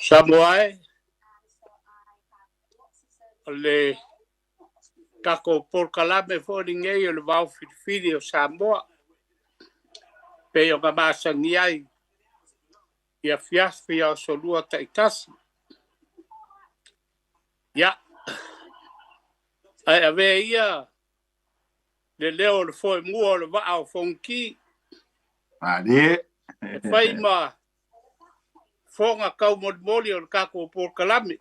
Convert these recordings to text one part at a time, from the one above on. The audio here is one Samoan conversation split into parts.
Samoa e, o le tatou polokalame foi lenei o le Vaofilifili o Samoa, pei ona masani ai i afiafi o aso Lua taitasi. Ia, ae avea ia le leo o le foemua o le vaa o Fonoti. Malie. E fai ma fofoga taumolimoli o le tatou polokalame.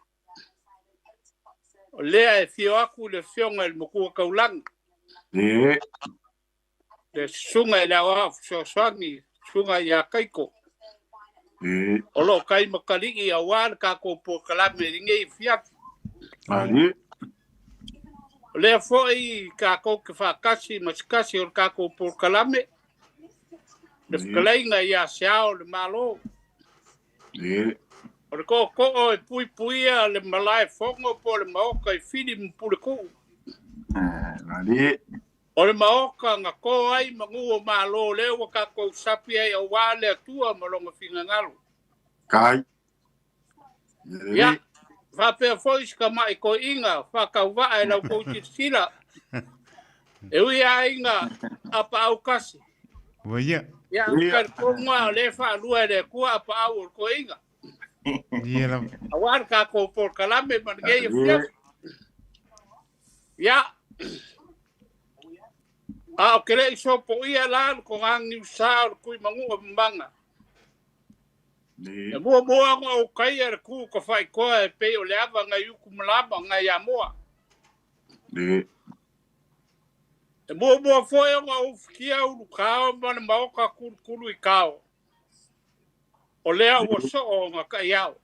O lea e fio atu le afioga i le Matua Taulagi. Le susuga i le Aoao Fesoasoani, susuga ia Kaiko. O lo o tai makalii aua le tatou polokalame i lenei afiafi. Malie. O lea foi tatou te faatasi ma se tasi o le tatou polokalame, le fetalaiga ia Se Ao o le Malo. O le tootoo e puipuia le malae fono po o le maota i Fili ma Puletuu. Malie. O le maota na to ai manu o Malo lea ua tatou sapi ai aua le Atua ma lona finagalo. Kai. Ia, faapea foi si tamai toeaina faatauvaa e lau tou silasila. E ui lava ina apaau tasi. Ua ia. Ia, ou te talitonu lava o lea e faalua e le Atua apaau o le toeaina. Ia lava. Aua le tatou polokalame ma lenei afiafi. Ia, a o ke le i sopoia la le toganiusa o le Tuimanua mamaga. E muamua ona ou taia le tu tafaitoa e pei o le ava nai Utumalama nai Amoa. E muamua foi ona ou ufitia ulutao ma le maota kulukulu i tao. O lea ua soo ona taiao.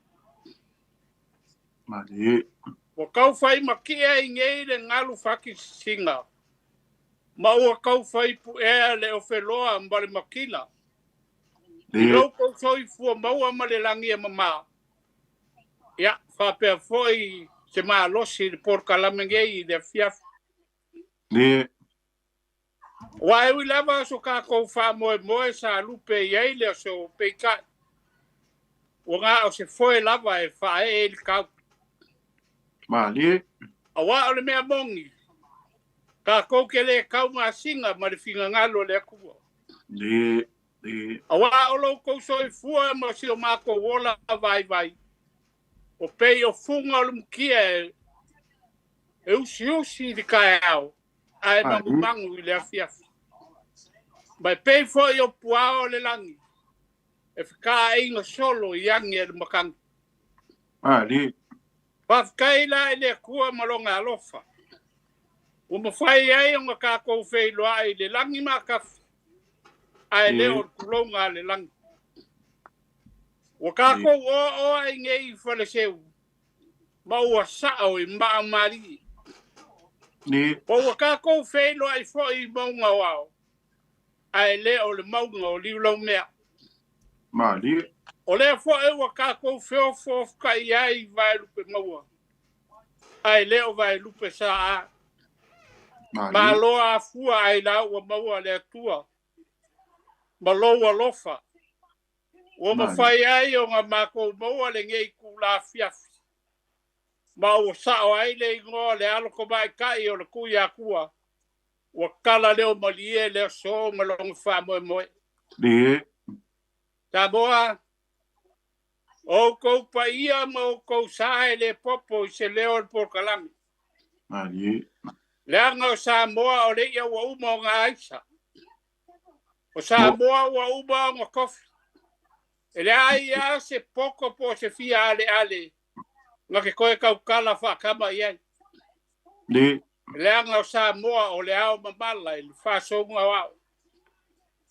Ua taufai matie ai nei le galu fakisisina, ma ua taufai puea le ofeloa ma le makina. I lo tou soifua maua ma le lagi e mama. Ia, faapea foi se malosi i le polokalame nei i le afiafi. Aua e ui lava so tatou faamoemoe sa lupe i ai le aso, peitai, ua na o se foe lava e faaee i le tau. Malie. Aua o le mea moni, tatou te le taumasina ma le finagalo o le Atua. Aua o lo outou soifua ma si o matou ola vaivai, o pei o fuga o le mutia e usiusi i le taeao, ae magumagu i le afiafi. Ma e pei foi o puao o le lagi, e fekaaina solo i agi a le makani. Malie. Faafetai la i le Atua ma lona alofa, ua mafai ai ona tatou feiloai i le lagi matafi, ae le o le tulouna a le lagi. Ua tatou oaoa i nei i Faleseu, ma ua sao i Maamalie. Po ua tatou feiloai foi i mauga o ao, ae le o le mauga o Liulaumea. Malie. O lea foi ua tatou feofoofotai ai i Vaelupe maua, ae le o Vaelupe saa. Malo afua ai la ua maua le Atua ma lou alofa. Ua mafai ai ona matou maua lenei itula afiafi, ma ua sao ai le igoa o le alo tamaitai o le Tuiatua, ua tala leo malie le aso ma lona faamoemoe. Samoa, o outou paia ma outou sa e le popo i se leo o le polokalame. Malie. Leaga o Samoa o le ia ua uma ona aisa. O Samoa ua uma ona tofi. E leai lava se poto po o se fia aleale na te toe tautala faatama i ai. Leaga o Samoa o le ao mamala i le faasouga o ao.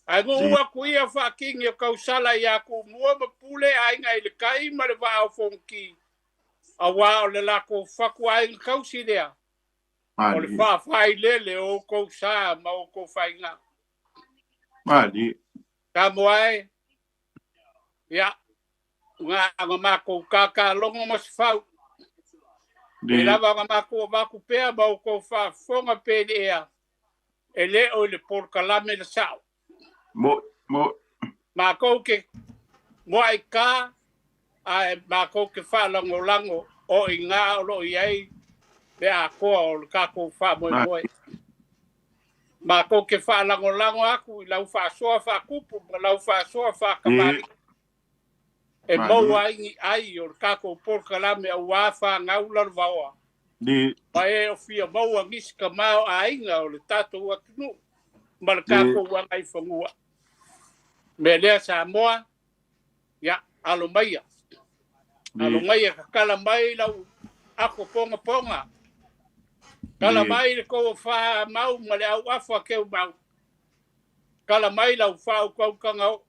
Ae nuu atu ia faakini o tausala ia Tumua ma Pule, Aiga i le Tai ma le Vaa o Fonoti, aua o le latou fatuaiga tausi lea, o le faafailele o outou sa ma outou faiga. Malie. Samoa e, ia, na ona matou tatalogo ma se fau. E lava ona matou avatu pea ma outou faafofoga pe le ea, e le o i le polokalame le sao. Mo, mo. Matou ke muai ka, Ae makou te faalagolago o iga o loo i ai le atoa o le tatou faamoemoe. Matou te faalagolago atu i lau faasoa faatupu ma lau faasoa faatamalii e maua ai ni ai o le tatou polokalame aua fanau lalovaoa ma e o fia maua nisi tamaoaiga o le tatou atunuu ma le tatou agaifanua. Mea lea Samoa, ia, alo maia. Alo maia tatala mai lau ato pongaponga. Tala mai le tou famau ma le auafa keumau. Tala mai lau faautautaga oo.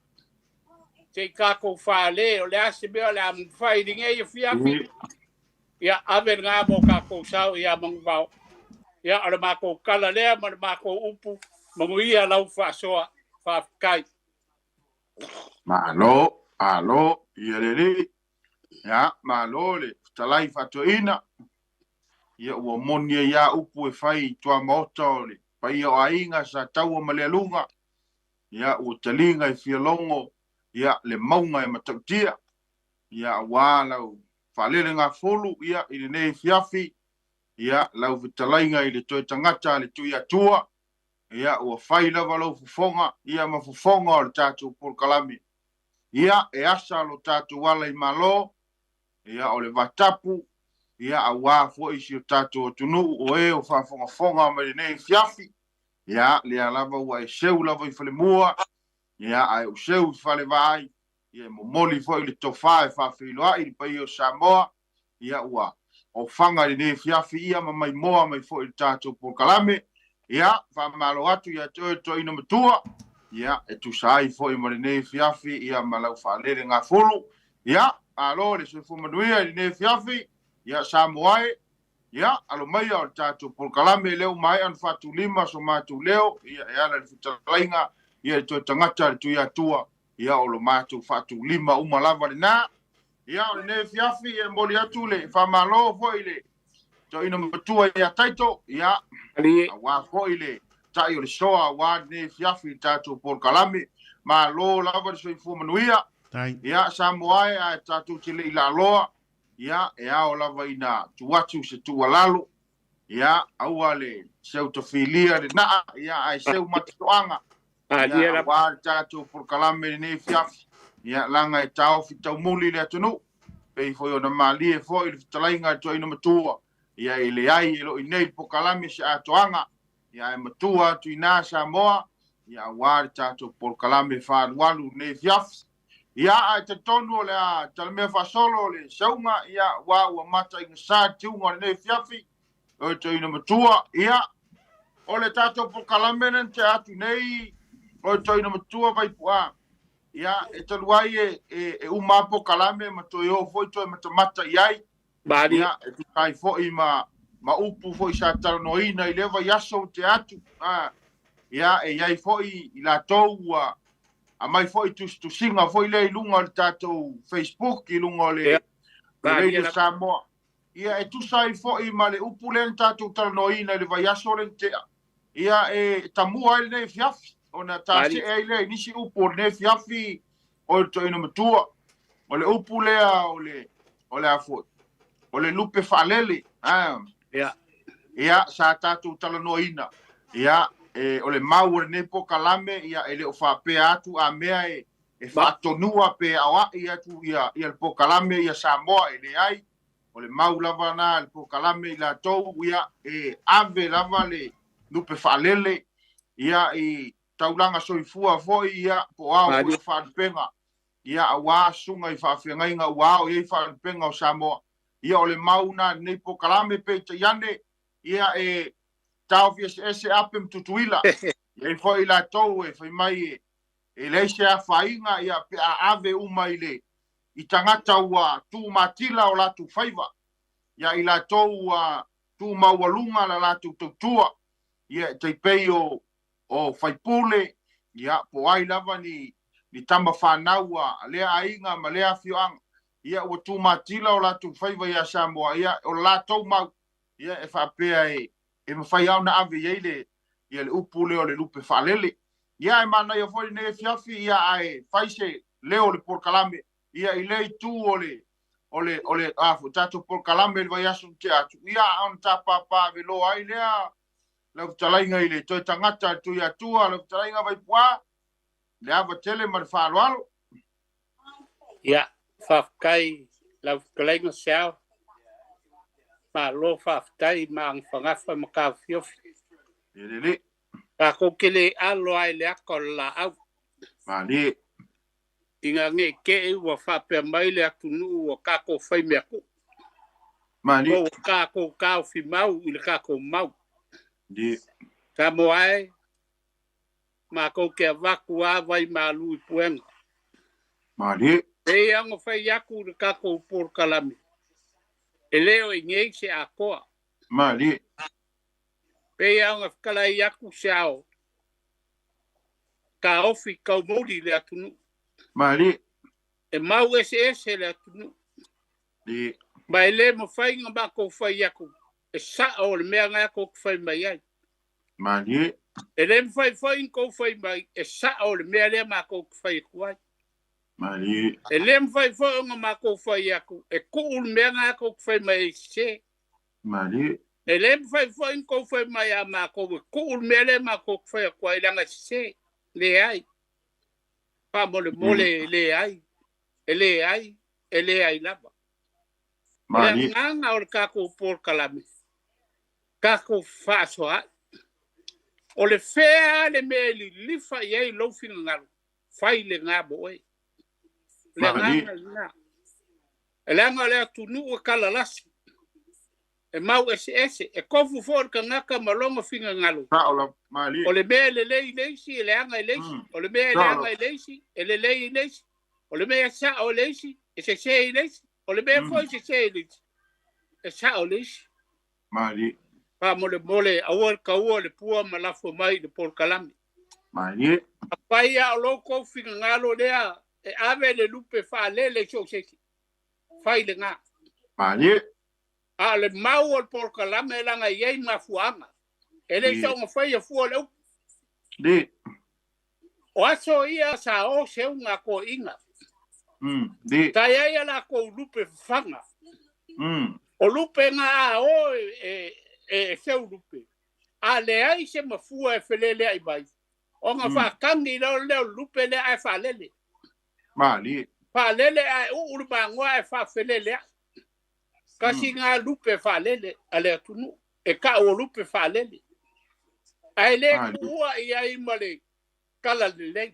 Se i tatou fale, o le a se mea o le a mafai i lenei afiafi. Ia, ave lena mo tatou sao ia Manuvao. Ia, o le matou tala lea ma le matou upu, manuia lau faasoa. Faafetai. Malo, malo, ia le alii. Ia, malo le fetalai faatoeaina. Ia ua moni ai lava upu e fai i tuamaota o le paia o aiga sa taua ma le aluga. Ia ua taliga i fialogo ia le mauga e matautia. Ia aua lau faalelegafulu ia i lenei afiafi ia lau fetalaiga i le toe tagata a le Tuiatua. Ia ua fai lava lou fofoga ia ma fofoga o le tatou polokalame. Ia e asa lo tatou ala i Malo, ia o le vatapu, ia aua foi si o tatou atunuu o e o faafogafoga mai lenei afiafi. Ia lea lava ua e seu lava i falemua, ia ae ou seu i falevaai, ia e momoli foi le tofa e faafeiloai i le paia o Samoa, ia ua ofaga i lenei afiafi ia ma maimoa mai foi i le tatou polokalame. Ia, faamalo atu ia te oe toeaina matua, ia e tusa ai foi ma lenei afiafi ia ma lau faalele gafulu. Ia, malo le soifua manuia i lenei afiafi, ia Samoa e, ia alo maia o le tatou polokalame lea ua maea ona faatulima so matou leo, ia e ala i le fetalaiga ia i toe tagata a le Tuiatua, ia o lo matou faatulima uma lava lena. Ia o lenei afiafi e momoli atu le faamalo foi i le toeaina matua ia Taito, ia aua foi le tai o le soa aua lenei afiafi i le tatou polokalame. Malo lava le soifua manuia. Ia Samoa e, ae tatou te le i laaloa, ia e ao lava ina tuu atu se tuualalo, ia aua le seu tafilia le naa, ia ae seu matitoaga. Ia aua le tatou polokalame i lenei afiafi, ia laga e taofi taumuli le atunuu, pei foi ona malie foi le fetalaiga a le toeaina matua, ia e leai e lo i nei polokalame se atoaga, ia ae matua atu ina Samoa, ia aua le tatou polokalame faaalualu i lenei afiafi. Ia ae talitonu o le a talamea faasolo le sauga, ia aua ua mataigasa le tiuga o lenei afiafi, o le toeaina matua, ia o le tatou polokalame lea na tea atu nei, o le toeaina matua Vaipu'a, ia e talu ai e uma lava polokalame ma toe o foi toe matamata i ai, ia e tusa ai foi ma upu foi sa talanoaina i lea vaiaso ua tea atu, ia e i ai foi i latou ua aumai foi tusitusiga foi lea i luga o le tatou Facebook, i luga o le Radio Samoa. Ia e tusa ai foi ma le upu lea na tatou talanoaina i le vaiaso lea na tea, ia e tamua ai lenei afiafi, ona tasee ai lea i nisi upu o lenei afiafi o le toeaina matua. O le upu lea o le, o le a foi, o le lupe faalele. Ia, sa tatou talanoaina, ia, o le mau o lenei polokalame, ia, e le o faapea atu a mea e faatonua pe aoai atu ia le polokalame ia Samoa, e leai. O le mau lava na le polokalame i latou, ia, e ave lava le lupe faalele, ia, i taulaga soifua foi, ia, po o ao foi o faalupega, ia, aua susuga i faafeagaiga ua ao i ai faalupega o Samoa. Ia, o le mau na lenei polokalame, peitai ane, ia, e taofi eseese ape ma tutuila. E i ai foi i latou e fai mai e leai se afaina, ia, pe a ave uma i le i tagata ua tumatila o latou faiva, ia i latou ua tumaualuga la latou tautua, ia e tai pei o faipule, ia po o ai lava ni tama fanau a lea aiga ma lea afioaga, ia ua tumatila o latou faiva ia Samoa, ia o latou mau, ia e faapea e mafai lava ona ave i ai le ia le upu lea o le lupe faalele. Ia e manaia foi lenei afiafi, ia ae fai se leo o le polokalame, ia i lea itu o le o le o le a foi tatou polokalame i le vaiaso na tea atu, ia a ona tapapa aveloa ai lea lau fetalaiga i le toe tagata a le Tuiatua, lau fetalaiga Vaipuā, le ava tele ma le faaaloalo. Ia, faafetai lau fetalaiga Seao. Malo faafetai ma agafagafa ma taofiofi. Ia lelei. Tatou te le alo lava i le ata o le laau. Malie. Ina ne i te i ua faapea mai le atunuu ua tatou fai mea tuu. Malie. Po ua tatou taofi mau i le tatou mau. Malie. Samoa e, matou te avatu lava vai malu i puega. Malie. Pei lava ona fai atu i le tatou polokalame, e le o i inei se atoa. Malie. Pei lava ona fetalai atu se ao, taofi taumouli le atunuu. Malie. E mau eseese le atunuu. Malie. Ma e le mafai ona matou fai atu e sao le mea na tou te fai mai ai. Malie. E le mafai foi ona tou fai mai e sao le mea lea matou te fai atu ai. Malie. E le mafai foi ona matou fai atu e tuu le mea na tou te fai mai ai e sese. Malie. E le mafai foi ona tou fai mai ia matou e tuu le mea lea matou te fai atu ai leaga e sese. Leai. Faamolemole e leai, e leai, e leai lava. O le agaga o le tatou polokalame, tatou fefaasoaai. O le fea le mea e lilifa i ai lou finagalo, fai lena mo oe. O le agaga lena. E leaga o le atunuu e talalasi, e mau eseese, e tofu foi le tagata ma lona finagalo. O le mea e lelei i le isi, e leaga i le isi. O le mea e leaga i le isi, e lelei i le isi. O le mea e sao i le isi, e sese i le isi. O le mea foi e sese i le isi, e sao i le isi. Malie. Faamolemole, aua le taua le pua ma lafo mai i le polokalame. Malie. Afai lava o lo outou finagalo lea e ave le lupe faalele i so o se isi, fai lena. Malie. A o le mau o le polokalame leaga e i ai mafuaaga. E le soona faia fua le upu. Le. O aso ia sa o seuga a toeaiina. Le. Sa i ai a latou lupe fafaga. O lupe na a o e seu lupe, a leai se mafua e feleleai mai, ona faatagi loa lea o le lupe lea ae faalele. Malie. Faalele ae uu le magoa ae faafeleleai. Kasi lena lupe faalele a le atunuu, e tau o lupe faalele. Ae le tuua i ai ma le tala lelei.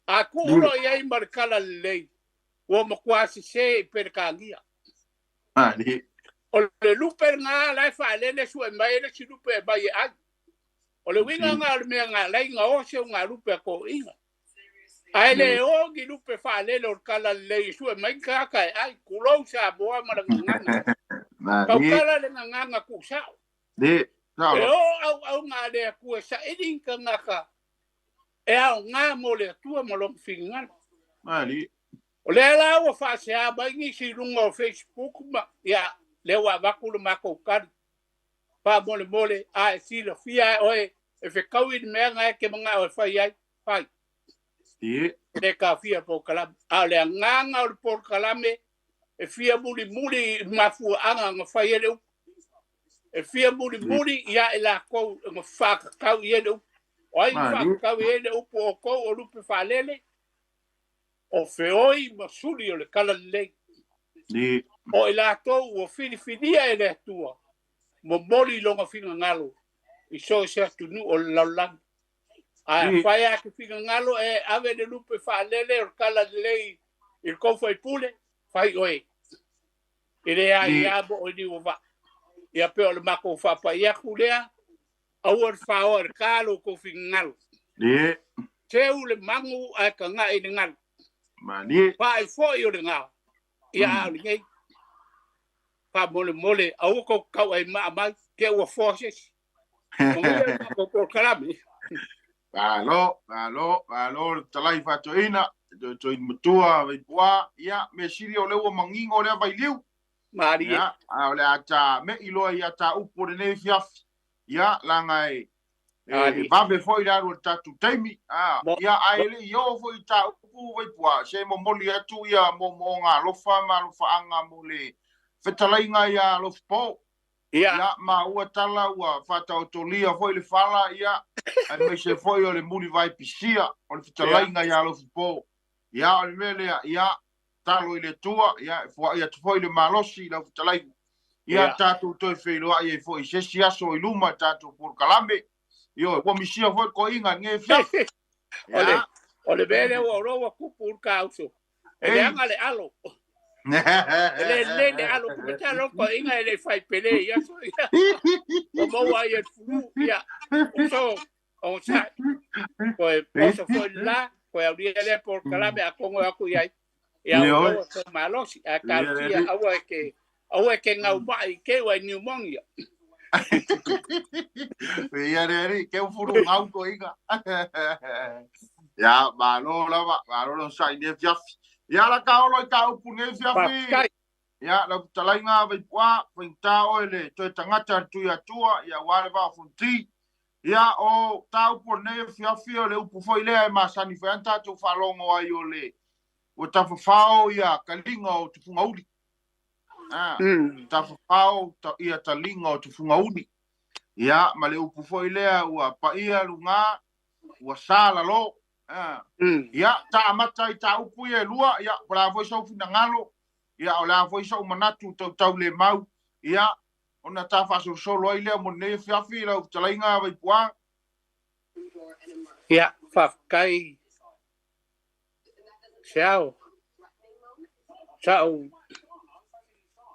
A tuu loa i ai ma le tala lelei, ua matua sese i Peretania. O le lupe lena la e faalele sue mai ai le isi lupe e mai e ai. O le uiga lena o le mea na ala ai ona o seuga lupe a toeaiina. Ae le o ni lupe faalele o le tala lelei e sue mai ni tagata e ai, tulou Samoa ma le gagana. Tautala le gagana tuusao. E o auauna a le Atua e saili ni tagata e aoga mo le Atua ma lona finagalo. O lea la ua faasea mai nisi i luga o Facebook ma, ia, lea ua avatu le matou tali. Faamolemole, a e silafia e oe e fetaui le mea na e te manao e fai ai, fai. E le taofia le polokalame. A o le agaga o le polokalame e fia mulimuli i mafuaaga na fai ai le upu. E fia mulimuli ia i latou na faatatau i ai le upu. O ai na faatatau i ai le upu o outou o lupe faalele? O feoi ma suli o le talalelei. O i latou ua filifilia e le Atua, momoli lona finagalo i so o se atunuu o le lalolagi. Ae afai lava e te finagalo e ave le lupe faalele o le talalelei i le tou faipule, fai oe. E le aia mo oe niu o vaa. Ia pei o le matou faapai atu lea, aua le faoa i le ta lo outou finagalo. Seu le magu ae tagai i le galu. Faai foi o le ga, ia a o lenei. Faamolemole, aua tou te tauaimaa mai, te ua foa se isi. Manuia le matou polokalame. Malo, malo, malo le fetalai faatoeaina, toetoeina matua Vaipuā. Ia, mea sili o lea ua manino lea vailiu. Malie. Ia, a o le a ta me'i loa ia ta upu o lenei afiafi. Ia, leaga e vave foi le alu o le tatou taimi. Ia, ae le i oo foi i ta upu upu Vaipua, se momoli atu ia moomooga alofa ma alofaaga mo le fetalaiga ia Alofipo. Ia. Ia, maua tala ua faataotolia foi le fala, ia, aemaise foi o le mulivae pisia o le fetalaiga ia Alofipo. Ia, o le mea lea, ia, talo i le Atua, ia, e foai atu foi le malosi i lau fetalaiga. Ia, tatou toe feiloai ai foi i se isi aso i luma i tatou polokalame. Ioe, ua misia foi le toeaina i lenei afiafi. O le, o le mea lea ua iloa ua tupu le ta uso. E leaga le alo. E le lelei le alo kumatalo toeaina e le fai pele i aso ia. Ua maua ai e le fulu. Ia, uso, o sai. Koe poso foi le la, koe aulia lea polokalame atonu e atu i ai. Ia, ua maua sou malosi. Ae talosia aua e ke, aua e ke gaumai i te i ua pneumonia. Ia le alii, ke u fulu gau toeaina. Ia, malo lava, malo le onosai i lenei afiafi. Ia, la ta olo i ta upu i lenei afiafi. Faafetai. Ia, lau fetalaiga Vaipua, faigata oe le toe tagata le Tuiatua, ia aua le Vaa o Fonoti. Ia, o ta upu o lenei afiafi, o le upu foi lea e masani foi ana tatou faalogo ai o le ua tafafao ia taliga o tufugauli. Ah, tafafao ia taliga o tufugauli. Ia, ma le upu foi lea ua paia luga, ua sa lalo. Ah. Ia, ta amata i ta upu ia e lua, ia, po o le a foi sou finagalo, ia, o le a foi sou manatu tautau le mau, ia, ona ta faasolosolo ai lea mo lenei afiafi lau fetalaiga Vaipua. Ia, faafetai se ao. Sa'u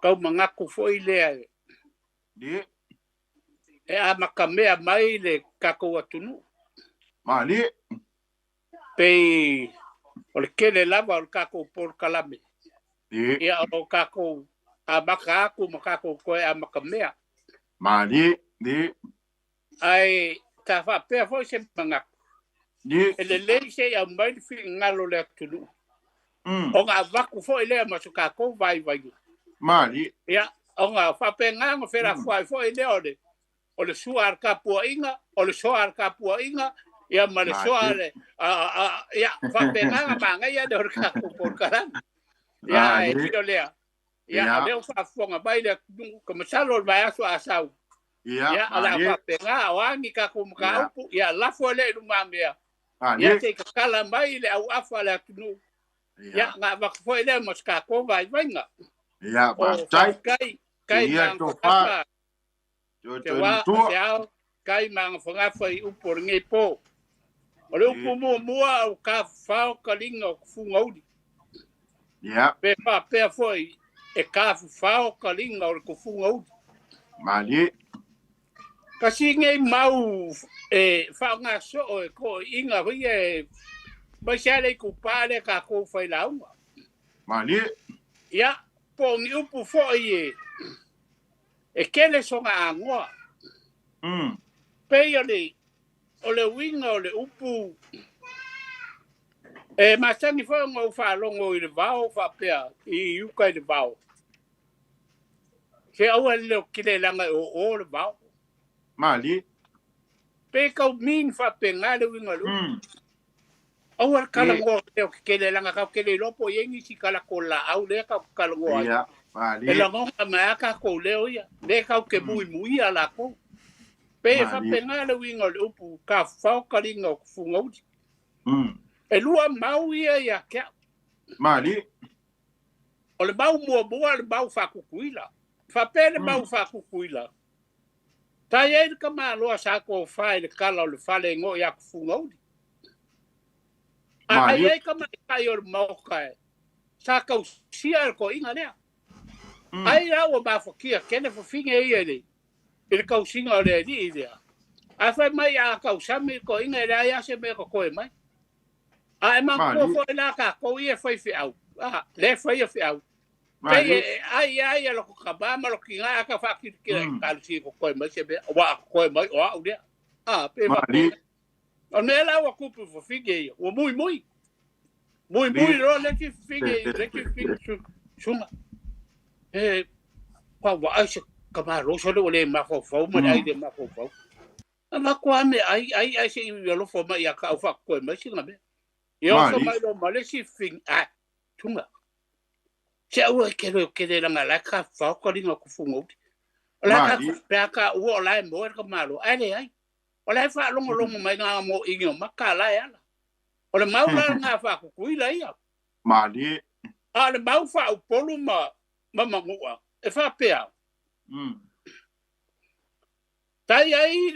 tau manatu foi lea Ie. e amatamea mai le tatou atunuu. Malie. Pei o le tele lava o le tatou polokalame. Ie. Ia o lo tatou amata atu ma tatou toe amatamea. Malie. Ie. Ae ta faapea foi se manatu. Ie. E lelei se i aumai le finagalo o le atunuu. Ona avatu foi lea ma so tatou vaivaiga. Malie. Ia, ona faapena ona felafoai foi lea o le o le sua a le tapuaiga, o le soa a le tapuaiga, ia ma le soa a le ia faapena ona manaia lea o le tatou polokalame. Ia, ae tino lea. Ia, o lea ua faafofoga mai le atunuu, ka masalo o le vaiaso a sau. Ia, o le a faapena, o a ni tatou mataupu, ia lafo lea i lumamea. Ia, se i tatala mai le auafa a le atunuu. Ia, na avatu foi lea ma se tatou vaivaiga. Ia, O faafetai. faafetai, kai Ia tofa. magafagafa, se wā, se ao, kai magafagafa i upu o lenei po. O le upu muamua o tafafao taliga o tufugauli. Ia. Pe faapea foi e tafafao taliga o le tufugauli. Malie. Kasi nei mau e faaaogasoo e toeaiina foi ia e maise lava le itupa lea tatou failauga. Malie. Ia, po o ni upu foi e e tele sona agoa. Pei o le o le uiga o le upu e masani foi ona ou faalogo i le vao faapea i uka i le vao. Se aua le leo kile leaga e oo le vao. Malie. Pe kau mean faapena le uiga o le upu. Aua le talanoa leo kele leaga kau te le iloa po o i ai nisi kalako laau lea kau te talanoa ai. Ia, E malie. lagona mai lava tatou leo ia, lea kau te muimuia latou. Pe e faapena le uiga o le upu tafafao taliga o tufugauli. E lua mau ia ia te au. Malie. O le mau muamua le mau faakukuila. Faapea le mau faakukuila. Sa i ai le tamaloa sa tofa i le kala o le fale e igoa ia Tufugauli. A i ai tamaitai o le maota e sa tausia le toeaina lea. Ai la ua mafatia tele fafine ia i le i le tausiga o le alii lea. Ae fai mai a tausami le toeaina e leai lava se mea e totoe mai. A e manatua foi la tatou ia e faifeau, lea e faia feau. Pei e ai ai a loko tama ma loko tina a tau faakilakila i talosia e totoe mai se mea, aua a totoe mai o au lea. Pe faapena. O le mea la ua tupu i fafine ia, ua muimui. Muimui loa le isi fafine i le isi fafine susuga. E ua vaai se tamalosa lea ua le mafaufau ma le ai le mafaufau. Avatu lava meaai ai ae se i alofa mai ia te au faatotoe mai sina mea. Ia oso mai loa ma le isi fefigi, ae, tunga. Se aua e kele kele langa la ka fao ka linga kufunga uli. O la ka pe ka ua o la e moe ka malo. Ai le ai. O la e faalogologo mai ngā mo ingi o maka la e ala. O le mau la ngā whaakukuila ia. Malie. A le mau whaaupolu ma manua. E whaapea. Tai ai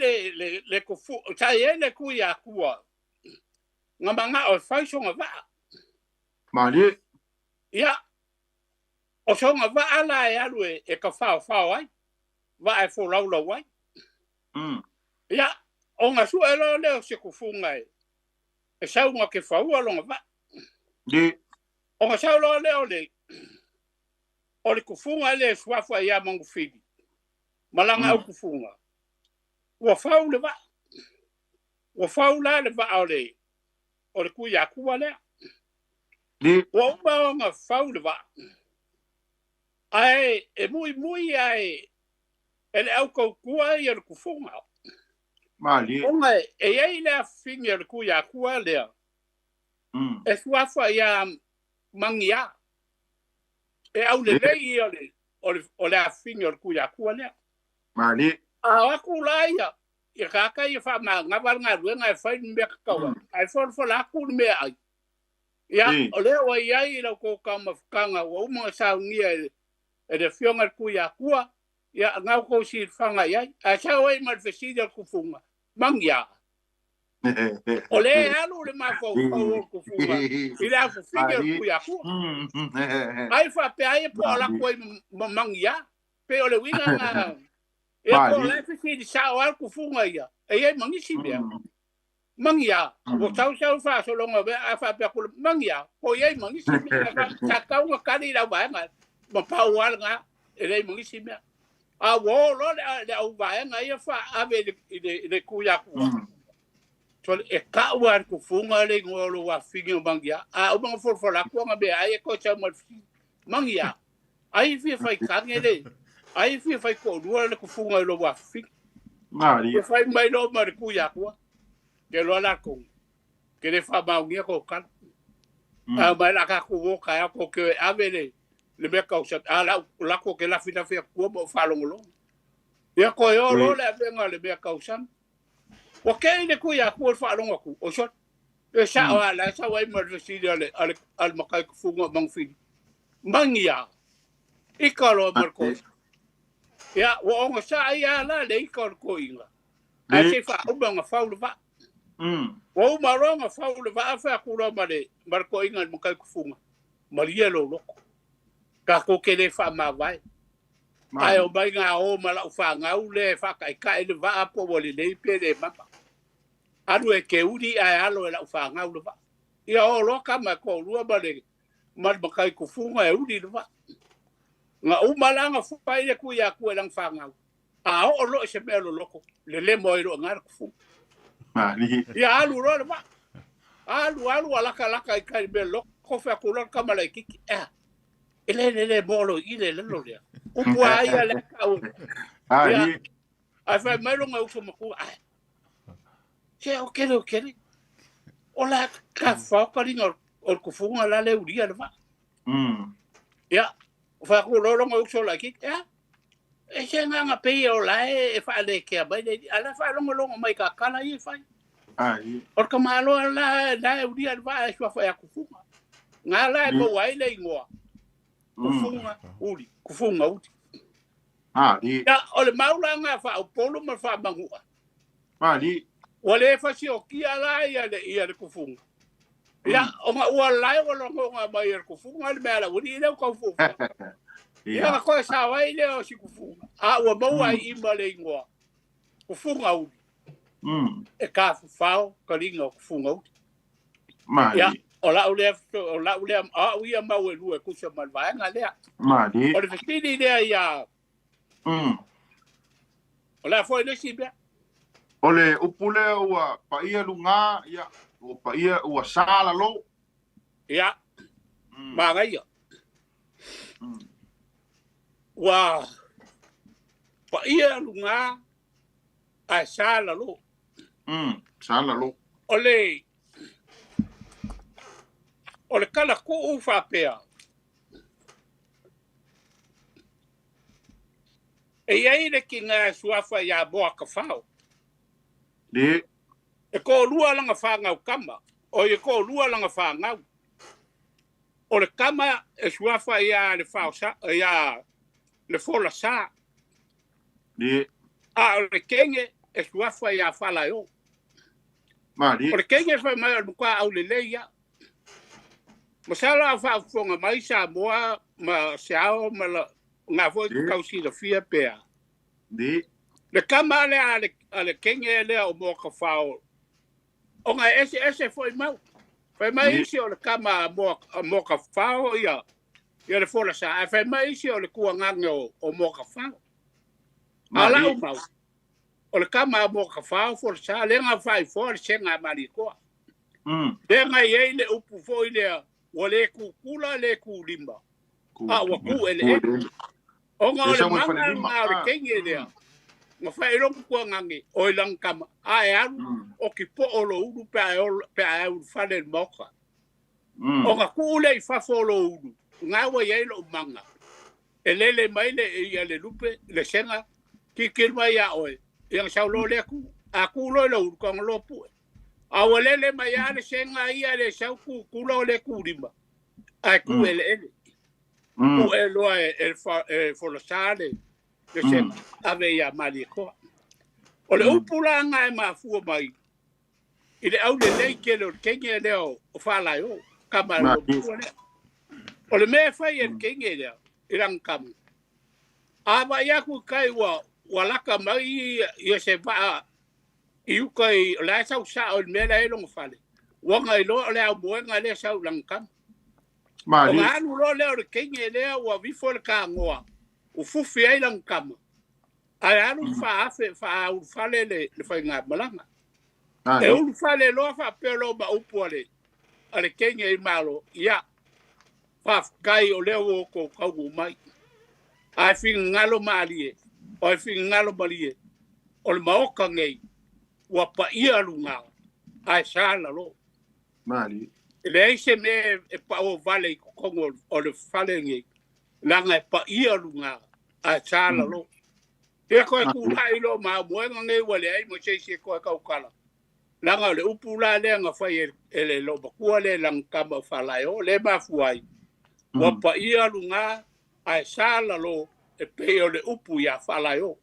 le kufu, tai ai le kui akua. Ngā manga o whai songa waa. Malie. Ia. O songa waa la e alu e ka whao whao ai. Waa e fōlaulau ai. Ia. O ngā sua e loa leo se kufunga e. E sau ngā ke whaua longa waa. O ngā sau loa leo le. O le kufunga le suafa ia mangufili. Malanga au kufunga. Ua whau le waa. Ua whau la le waa o le. O le kui akua lea. Ua uma o ngā whau le waa. Ae, e mui mui ae. E le au kaukua ia le kufunga. Malie. Onga e ei le awhingi o le kui akua lea. E suafa ia mangia. E au le lei o le awhingi o le kui akua lea. Malie. A aku la ia. Ia kaka ia wha maa ngawal ngā ruenga e whai mea kakawa. Ai whora aku ni mea ai. Ia, o lea wa iai i lau kōkau mawhakanga ua uma saungia e le whionga le kui akua. Ia, ngau kou si whanga iai. A sau ai ma le whesiri o kufunga. Mangia. O le alu le mawhau pau o kufunga. I le afu whingi o kui akua. Ai whapea ai e po alako ai ma mangia. Pe o le winga ngā. E po le whesiri sao al kufunga ia. E iai mangisi mea. Mangia. O tau sau whasolonga mea a whapea kula. Mangia. Po iai mangisi mea. Takau ngā kari lau vaenga. Ma pau ala ngā. E lei mangisi mea. A wo lo le au vaenga ia wha ave i le kui akua. E kaua ar kufunga le ingoa o lo wawhingi o mangia. A umanga whorwhora akua ngā mea ai e koe tau malwhingi. Mangia. Ai whia whai kange le. Ai whia whai ko'orua le kufunga i lo wawhingi. Marie. E whai mai lo ma le kui akua. Ke loa la kongu. Ke le whamaungia ko kala. A mai la kaku woka e ako ke ave le. Le mea kausa, a lako ke lafi lafi a kua mo whalongolongo. Ia koe o lo le avenga le mea kausa. Wa kei le kui a kua whalongo ku. O sot, e sao a la sao ai marwesiri ale makai kufunga mangwhiri. Mangia, ika loa marko. Ia, wa onga sa ia la le ika o le koinga. Ai se wha uma ngā whaule wa. Wa uma roa ngā whaule wa a whea kura ma le marko inga le makai kufunga. Maria lo loko. Ka ko ke le wha mawai. Ai o mai ngā o ma lau whangau le whakaikai le waa po wale lei pe le mapa. Aru e ke uri ai alo e lau whangau le waa. Ia o loka mai ko rua ma le makai kufunga e uri le waa. Ngā umalanga whai le kui a kue lang whangau. A o lo e se mea lo loko. Le le moi ro ngā kufunga. Ia alu ro le waa. Alu alu alaka laka i kai mea loko whea kula kamala i kiki. Ea. E le le le molo i le le lo lea. Upu ai a le kau. Ia, ai whai mai longa uso makua. Ai. Se o kere o kere. O la ka whakaringa o kufunga la le uria le wa. Ia, whai ku longa uso la ki. Ia. E se nganga pei o la e whaale kea mai le. Ala whai longa longa mai ka kala i e whai. Ai. O ka malo la la uria le wa e sua whai a kufunga. Ngā la e maua ai le ingoa. Kufunga uri, kufunga uri. Mali. Ia, o le maula ngā wha o polo ma wha mangua. Mali. Ua le whasi o kia la ia le kufunga. Ia, o ngā ua lai o longo ngā mai le kufunga le mea la uri i leo kau fufu. Ia, ngā koe sawai leo o si kufunga. A ua maua i ima le ingoa. Kufunga uri. E ka fuwhao ka ringa o kufunga uri. Mali. Ia, o lau lea, a uia mau e lua kusa malvaenga lea. Mali. O le whakini lea ia. O lea foi nisi mea. O le upu lea ua paia lunga, ia, ua paia ua sala lo. Ia, magaia. Ua paia lunga a sala lo. Sala lo. O le O le kala kuu faapea. E iai le kiga suafa ia moa ka fao. Le. E ko lua langa whangau kama. O e ko lua langa whangau. O le kama e suafa ia le whao sa, ia le fola sa. Le. A o le kenge e suafa ia whala yo. Mali. O le kenge whai mai o mukua au le leia. Masala a whaafonga mai sa moa ma se ao ma la ngā foi kausi la fia pea. Le. Le kama le a le kenge lea o moa ka whao. O ngā ese ese foi mau. Whai mai isi o le kama a moa ka whao ia le fola sa. A whai mai isi o le kua ngange o moa ka whao. A lau mau. O le kama a moa ka whao fola sa. Le ngā whai foa le senga mali koa. Le ngā iei le upu foi lea. Ua le kukula le kulima. A ua ku ele ele. O ngā o le manga ngā o le kenge lea. Ngā whai rongu kua ngange o i lang kama. A e aru o ki po o lo uru pe a e uru whale le moka. O ngā kuule i whafo o lo uru. Ngā wa iei lo manga. E lele mai le ia le lupe, le senga, kikil mai a oe. Ia ngā sau lo lea ku. A ku lo lo uru ka ngā lo pue. A ua lele mai a le senga ia le sau ku kula o le kurima. A ku ele ele. Ku e loa e folosā le senga ave ia mali koa. O le upula anga e mafua mai. I le au le lei ke le o le kenge lea o whalai o. Kama e lo lea. O le mea whai e le kenge lea i rang kama. A vai aku kai ua laka mai ia se vaa i uka i o le sau sa o le mea lea e longa whale. Wanga i loa o le au moenga lea sau langa kama. O ngā anu loa lea o le kenge lea ua vifo le kāngoa. U fufi ai langa kama. Ai anu whaafe, wha uru whale le whai ngā malanga. E uru whale loa wha peo loa ma upu a le kenge i malo. Ia, whawhakai o lea o kou kaungu mai. Ai whinga ngalo maalie. O ai whinga ngalo malie. O le maoka ngei. Ua pa ia lunga, ai sa la lo. Mali. Le ai se me e pa o vale i kokongo o le fale ngi. Langa e pa ia lunga, ai sa la lo. Te koe kūlai lo maa moenga ngei wale ai mo se se koe kaukala. Langa o le upu la lea nga whai e le lo makua le langa kama o whalai o le mafuai. Ua pa ia lunga, ai sa la lo e pe o le upu ia whalai o.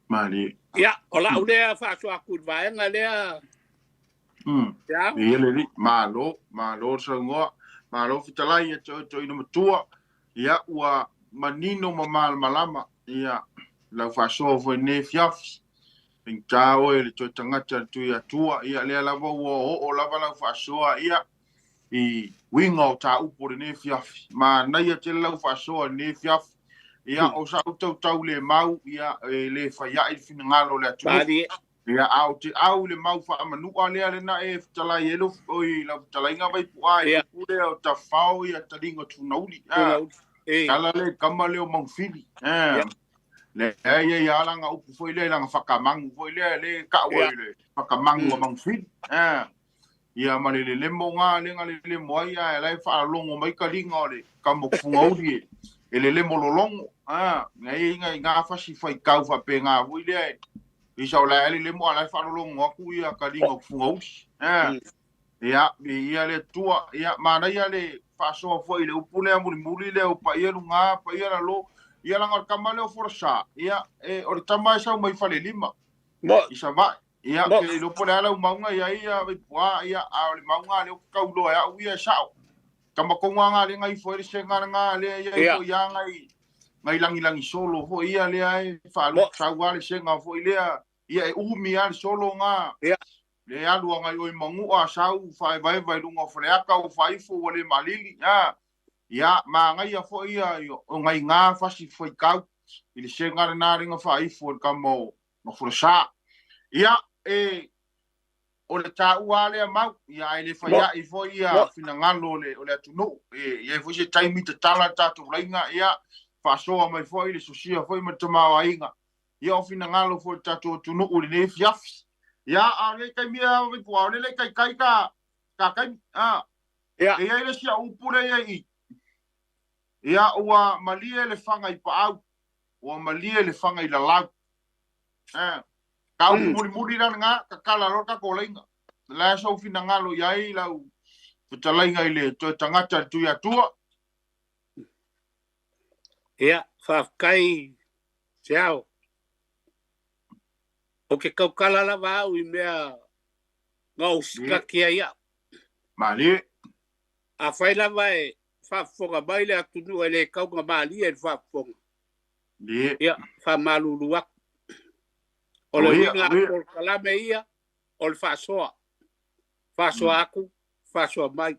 Mali. Ia, o lau lea whaasua kurvaenga lea. Ia. Ia le ri, malo, malo sangoa, malo fitalai e toi ina matua. Ia, ua manino ma malmalama. Ia, lau whaasoa foi ne fiafi. Pingta oe le toi tangata le tui atua. Ia, lea lava ua o lava lau whaasoa. Ia, i winga o tā upo le ne fiafi. Ma nei a te lau whaasoa ne fiafi. Ia o sa tau tau le mau ia le whai i finangalo le atu. Ia au te au le mau wha amanua lea le na e talai elo oi la talai ngā vai pua e kule o ta whao ia talinga tunauli. Kala le kama leo maufili. Le ia ia langa upu foi le langa whakamangu foi le le kaua le whakamangu a maufili. Ia ma le lemo ngā le ngā le lemo ai ia lai whaalongo mai ka linga o le kamokufunga uri e. E le lemo lolongo, ngai ngai ngā whasi whai kau whape ngā hui lea i sau lai le lemo alai whalolongo aku ia ka linga kufunga usi. Ia, ia le tua, ia mana ia le whasoa fo i le upu lea muri muri lea upa ia lunga, pa ia lalo, ia langa kama leo forasa, ia e o le tama e sau mai whale lima. I sa vai, ia ke lopo le ala umaunga ia ia vai pua, ia a o le maunga leo kauloa ia uia sao. Kama konga ngā le ngai fo le senga ngā le ia fo ia ngai ngai langi langi solo fo ia le ai whalu sau le senga fo lea ia e umi a le solo ngā le alu ngai oi mangua sau whae vai vai lunga whareaka o whaifo o le malili ia ma ngai ia fo ia o ngai ngā whasi fo i kau i le senga le nā ringa whaifo le kama o fo sa ia e o le tāua lea mau, ia ai le whaia i fo ia finangalo o le atunu. E ia fo se taimi te tala tātou lainga, ia whasoa mai fo i le sosia fo i matamawa inga. Ia o finangalo fo le tātou atunu o le ne fiafi. Ia a le kai mea vai pua, o le kai kai ka kai, a. Ia. E i ai le isi au upu lea e i ai i i, ia, ua malie le faga i paau, ua malie le faga i lalau. Ka upu mulimuli la lena, tatala loa le tatou laina. O le a sou finagalo i ai lau fetalaiga i le toe tagata i le Tuiatua? Ia, faafetai Seao. Ou te tautala lava au i mea na ou sikati ai au. Malie. Afai lava e faafofoga mai le atunuu e le tau na malie i le faafofoga. Ia, faamalulu atu. O le uiga o polokalame ia, o le faasoa. Faasoa atu, faasoa mai.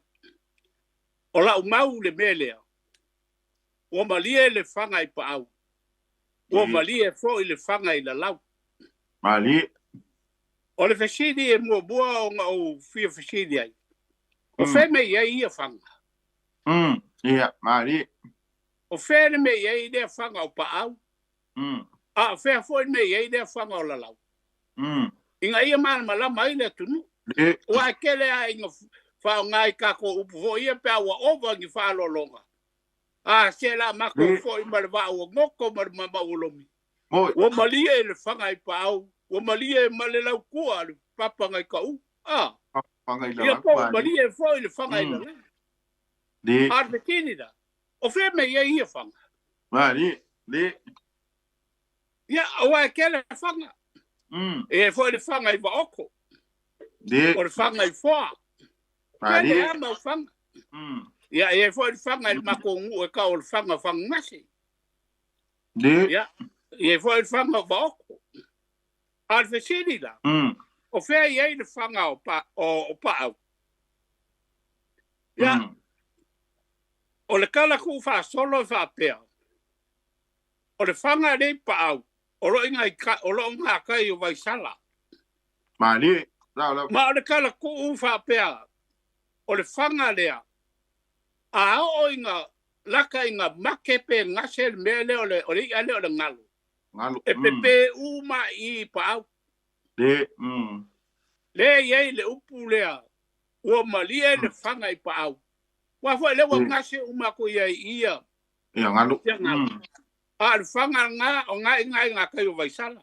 O lau mau i le mea lea, ua malie le faga i paau, ua malie foi le faga i lalau. Malie. O le fesili e muamua ona ou fia fesili ai, o fea mea i ai ia faga? Ia, malie. O fea le mea i ai lea faga o paau? A o fea foi le mea i ai lea faga o lalau? Ina ia malamalama ai le atunuu. Aua e tele lava ina faaaoga i tatou upu foi ia pe a ua ova ni faaaloaloga. A, se la matou foi ma le vaa ua goto ma le mamau o lomi. Ua malie le faga i paau, ua malie ma le lautua le papa nai kau. A, ia po ua malie foi le faga i lalau. A o le fesili la, o fea mea i ai ia faga? Ia, aua e tele faga. E i ai foi le faga i Vaoto. O le faga i Foa. Tele lava mau faga. Ia, e i ai foi le faga i le matou nuu e tau o le faga o Fagagase. Ia, e i ai foi le faga o Vaoto. A o le fesili la, o fea i ai le faga o Paau? Ia, o le tala tuufaasolo e faapea, o le faga lea i Paau, o lo o gatai o Vaisala. Malie. Ma o le tala tuu faapea, o le faga lea, a oo ina laka ina make pe gase le mea lea o le i'a lea o le galo, e pepe uma i i Paau. Lea e i ai le upu lea, ua malie le faga i Paau. Aua foi lea ua gase uma atu i ai i ia galo. A o le faga lena o na i ina i gatai o Vaisala.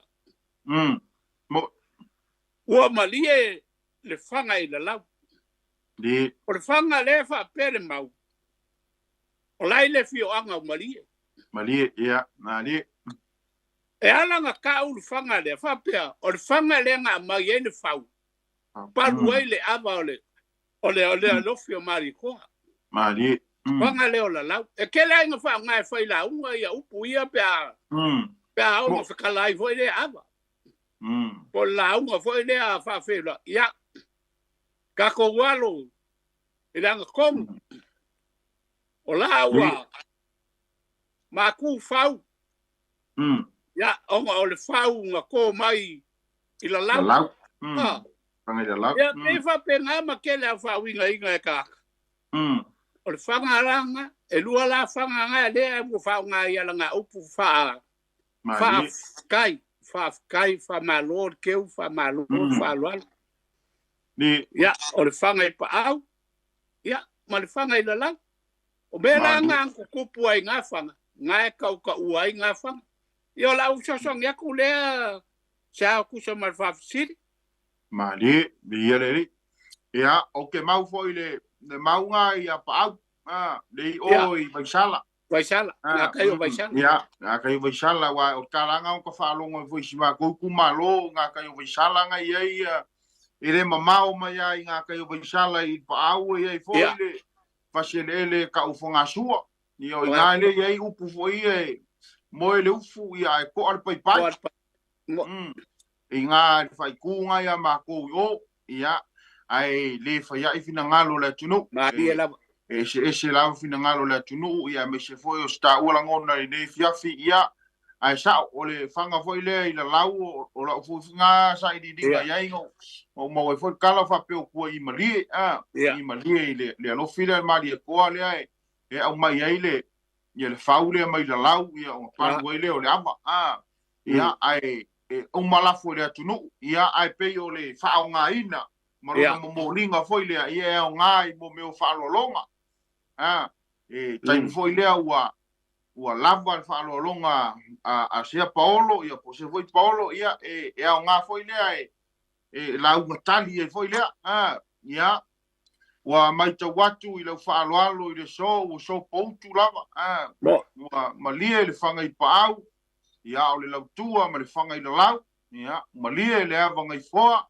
Ua malie le faga i lalau. O le faga lea e faapea le mau, o la i le afioaga o Malie. Malie, ia, Malie. E ala ona tau le faga lea, faapea, o le faga lea na aumai ai le fau, palu ai le ava o le o le o le alofi o Malietoa. Malie. Faga lea o lalau. E tele lava ina faaaoga e fai lauga ia upu ia pe a pe a oo ina fekala ai foi lea ava. Po o le lauga foi lea faafeiloai. Ia, tatou alo i le agatonu, o la ua maku fau. Ia, ona o le fau na to mai i lalau. Lalau. Faga i lalau. Ia, pei e faapena ma tele au faauigaina e tagata. O le faga la lena, e lua la faga na lea ua faaaoga ai ala upu faafetai, faafetai, faamalo le teu, faamalo le faaaloalo. Ia, o le faga i paau, ia, ma le faga i lalau. O mea la na na tutupu ai ngā faga, na e tautaua ai ngā faga. Ia, o lau fesoasoani atu lea, se ao tusa ma le faafesili. Malie, viia le Alii. Ia, ou te mau foi i le mauga i Apaau, le i o i Vaisala. Vaisala, ngā kai o Vaisala. Ia, ngā kai o Vaisala, aua o le talaaga o ka faalogo ai foi i si matou itumalo, ngā kai o Vaisala na i ai, e le mamao mai lava i ngā kai o Vaisala i Paau e i ai foi le fasieleele e tau o Fogasua. Ia, o i ina lea e i ai upu foi ia e moe le ufu, ia, ae toa le paipai. I ina le faaitu na ia matou i o, ia, ae le fai ai finagalo o le atunuu. Malie lava. E eseese lava finagalo o le atunuu, ia, aemaise foi o se taua lagona i lenei afiafi, ia, ae sao, o le faga foi lea i lalau o lau foi na sailiiliga i ai, na ou maua ai foi le tala faapea o tua i malie, i malie i le alofi lea, le Malietoa lea e aumai ai le, ia, le fau lea mai lalau, ia, ona palu ai lea o le ava, ia, ae e uma lafo i le atunuu, ia, ae pei o le faaaogaina Ma lona momoliga foi lea ia e aogā i mo mea o faaaloaloga a e taimi foi lea ua lava le faaaloaloga a sea Paolo ia po se foi Paolo ia e aogā foi lea e lauga tali ai foi lea a ia ua maitau atu i lau faaaloalo i le so ua sopoutu lava a ua malie le fagaipaau ia o le lautua ma le fagailalau ia malie le avagaifoa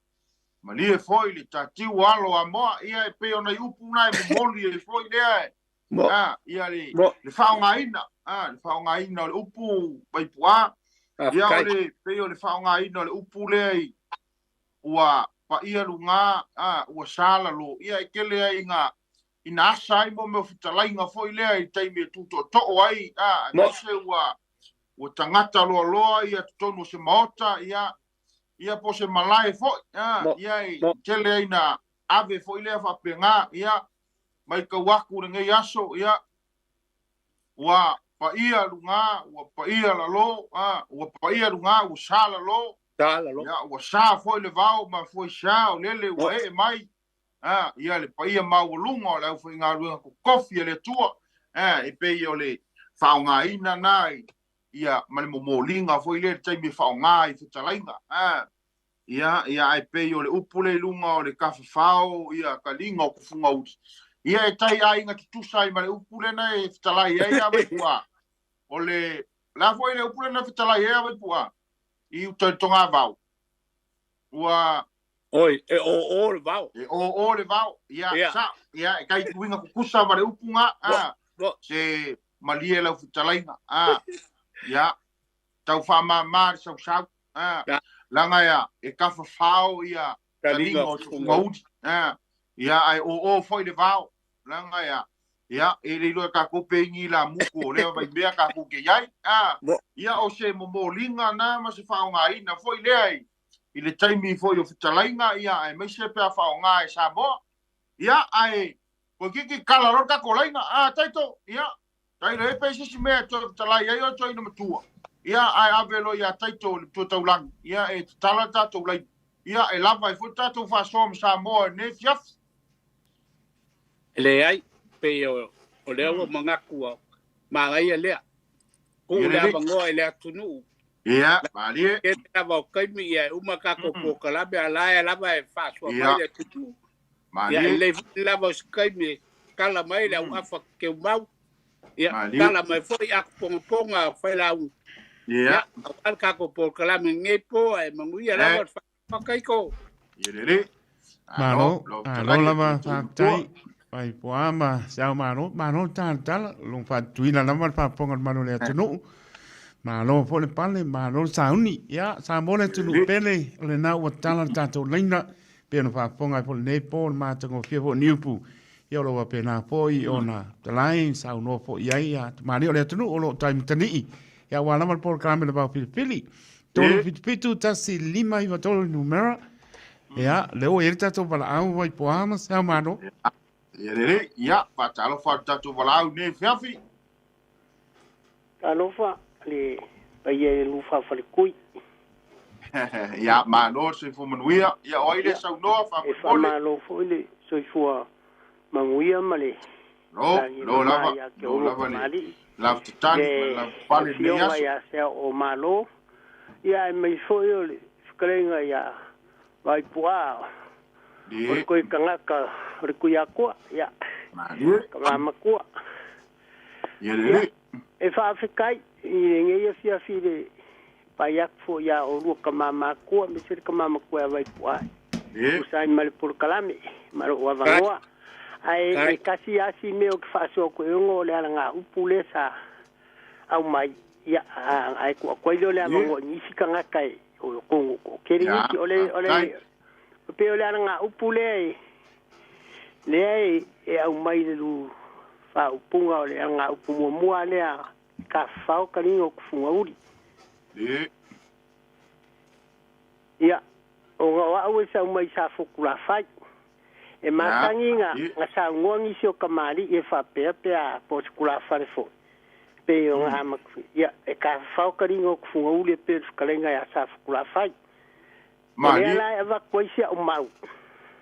malie foi le tatiu alo a moa ia e pei ona i upu na e momoli e foi lea a ia le faaaogaina a le faaaogaina o le upu Vaipuā ia o le pei o le faaaogaina o le upu lea i ua paia luga a ua sala lo ia e kele ai ina asa ai mo mea o fetalaiga foi lea i taimi e tutootoo ai a aemaise ua tagata loaloa ia totonu o se maota ia ia po se malae foi ia e tele ai na ave foi lea faapega ia mai kau aku lenei aso ia ua paia luga ua paia lalo ua paia luga ua sa lalo ia ua sa foi le vao ma foi sa o lele ua ee mai ia le paia maualuga o le aufaigaluega kokofi e le Atua e pei o le faaaogaina na ia ma le momoliga foi lea le taimi e faaaoga i fetalaiga ia ia ai pei o le upu le i luga o le kafafao ia kaliga o kufugauli ia e tai aiga tutusa ai ma le upu lena e fetalai ai a Vaipuā o le la foi le upu lena e fetalai ai a Vaipuā i uta i le togavao ua oi e o le vao e o le vao ia sa ia e kai tuiga kukusa ma le upu ga se malie lau fetalaiga ia tau faamāmā le sausau laga ia e kafafao ia taliga o tufugauli ia ae o foi le vao laga ia ia e le iloa takou peigi la muku o lea vaimea takou ke iai ia o se momoliga na ma se faaaogaina foi lea i le taimi foi o fetalaiga ia aemaise pe a faaaoga e Samoa ia ae koe kala loa le takou laina taito ia tai le pe sisi mea e toe fetalai ai o toe ina matua ia ae ave loa ia taito le matua taulagi ia e tatala le tatou laina ia e lava ai foi le tatou faasoa ma Samoa i lenei afiafi. E leai pei o lea ua manatu magaia lea tuu le avanoa i le atunuu ia malie ke lava o taimi ia e uma tatou polokalame a la e lava e faasoa mai le atunuu ia e lelei foi lava o se taimi e tala mai le auafa keumau ia tala mai foi akupogapoga o failauga ia aua le tatou polokalame lenei po ae manuia lava le faataito. Ia lelei Malo, alo lava faafetai Vaipuā ma se ao malo, malo talatala, long faatuina lava le faafofoga o le malo o le atunuu. Malo foi le pale, malo le sauni. Ia, Samoa le atunuu pele, o lena ua tala le tatou laina, pei ona faafofoga ai foi lenei po le matagofie foi o niupu. Ia o lo o faapena foi ona talai, saunoa foi i ai ia tamalii o le atunuu o lo o tai matani'i. Ia aua lava le polokalame le vao filifili. 377 1593 le numera. Ia, lea ua i ai le tatou valaau Vaipuā ma se ao malo. Ia lelei, ia, faatalofa i le tatou valaau nei afiafi. Talofa le paia i le Lufafaletui. Ia, malo le soifua manuia. Ia, o ai le saunoa E faamolemole? faamalo foi le soifua manuia ma le Lo, lagi lo mama lava, ia ke lo olo lava le kamali'i. lafutatali ma le Le lafupale i lenei afioga aso. ia sea o malo. Ia e mai foi o le fetalaiga ia Vaipuā o le Le, koe tagata o le Tuiatua ia malie, ka mamatua. ia Ia lelei. e faafetai i lenei afiafi le pai atu foi ia olua ka mamatua me se le ka mamatua ia Vaipuā. Le, Usai ma le polokalame ma lou avanoa. Ae e kasi asi mea o ke faasoa koe ogo o le alaga upu lea sa aumai ia ae kuakuai lea o le le, avanoa i nisi tagata e o kogo toatele ia, nisi o le o faafetai. le pei o le alaga upu lea e lea e aumai le lu faaupuga o le alaga upu muamua lea tafafao kaliga o kufugauli. Le, Ia ona o au e sau mai sa fokulafai. E ia, masagi ga malie. ga saunoa nisi o kamali'i e faapea pe a po o se tulafale fo'i pei ona amaku ia e tafafao kaliga o kufugauli e pei o le fetalaiga iā sa fokulafai. O lea Malie, la e avatu ai si a'u mau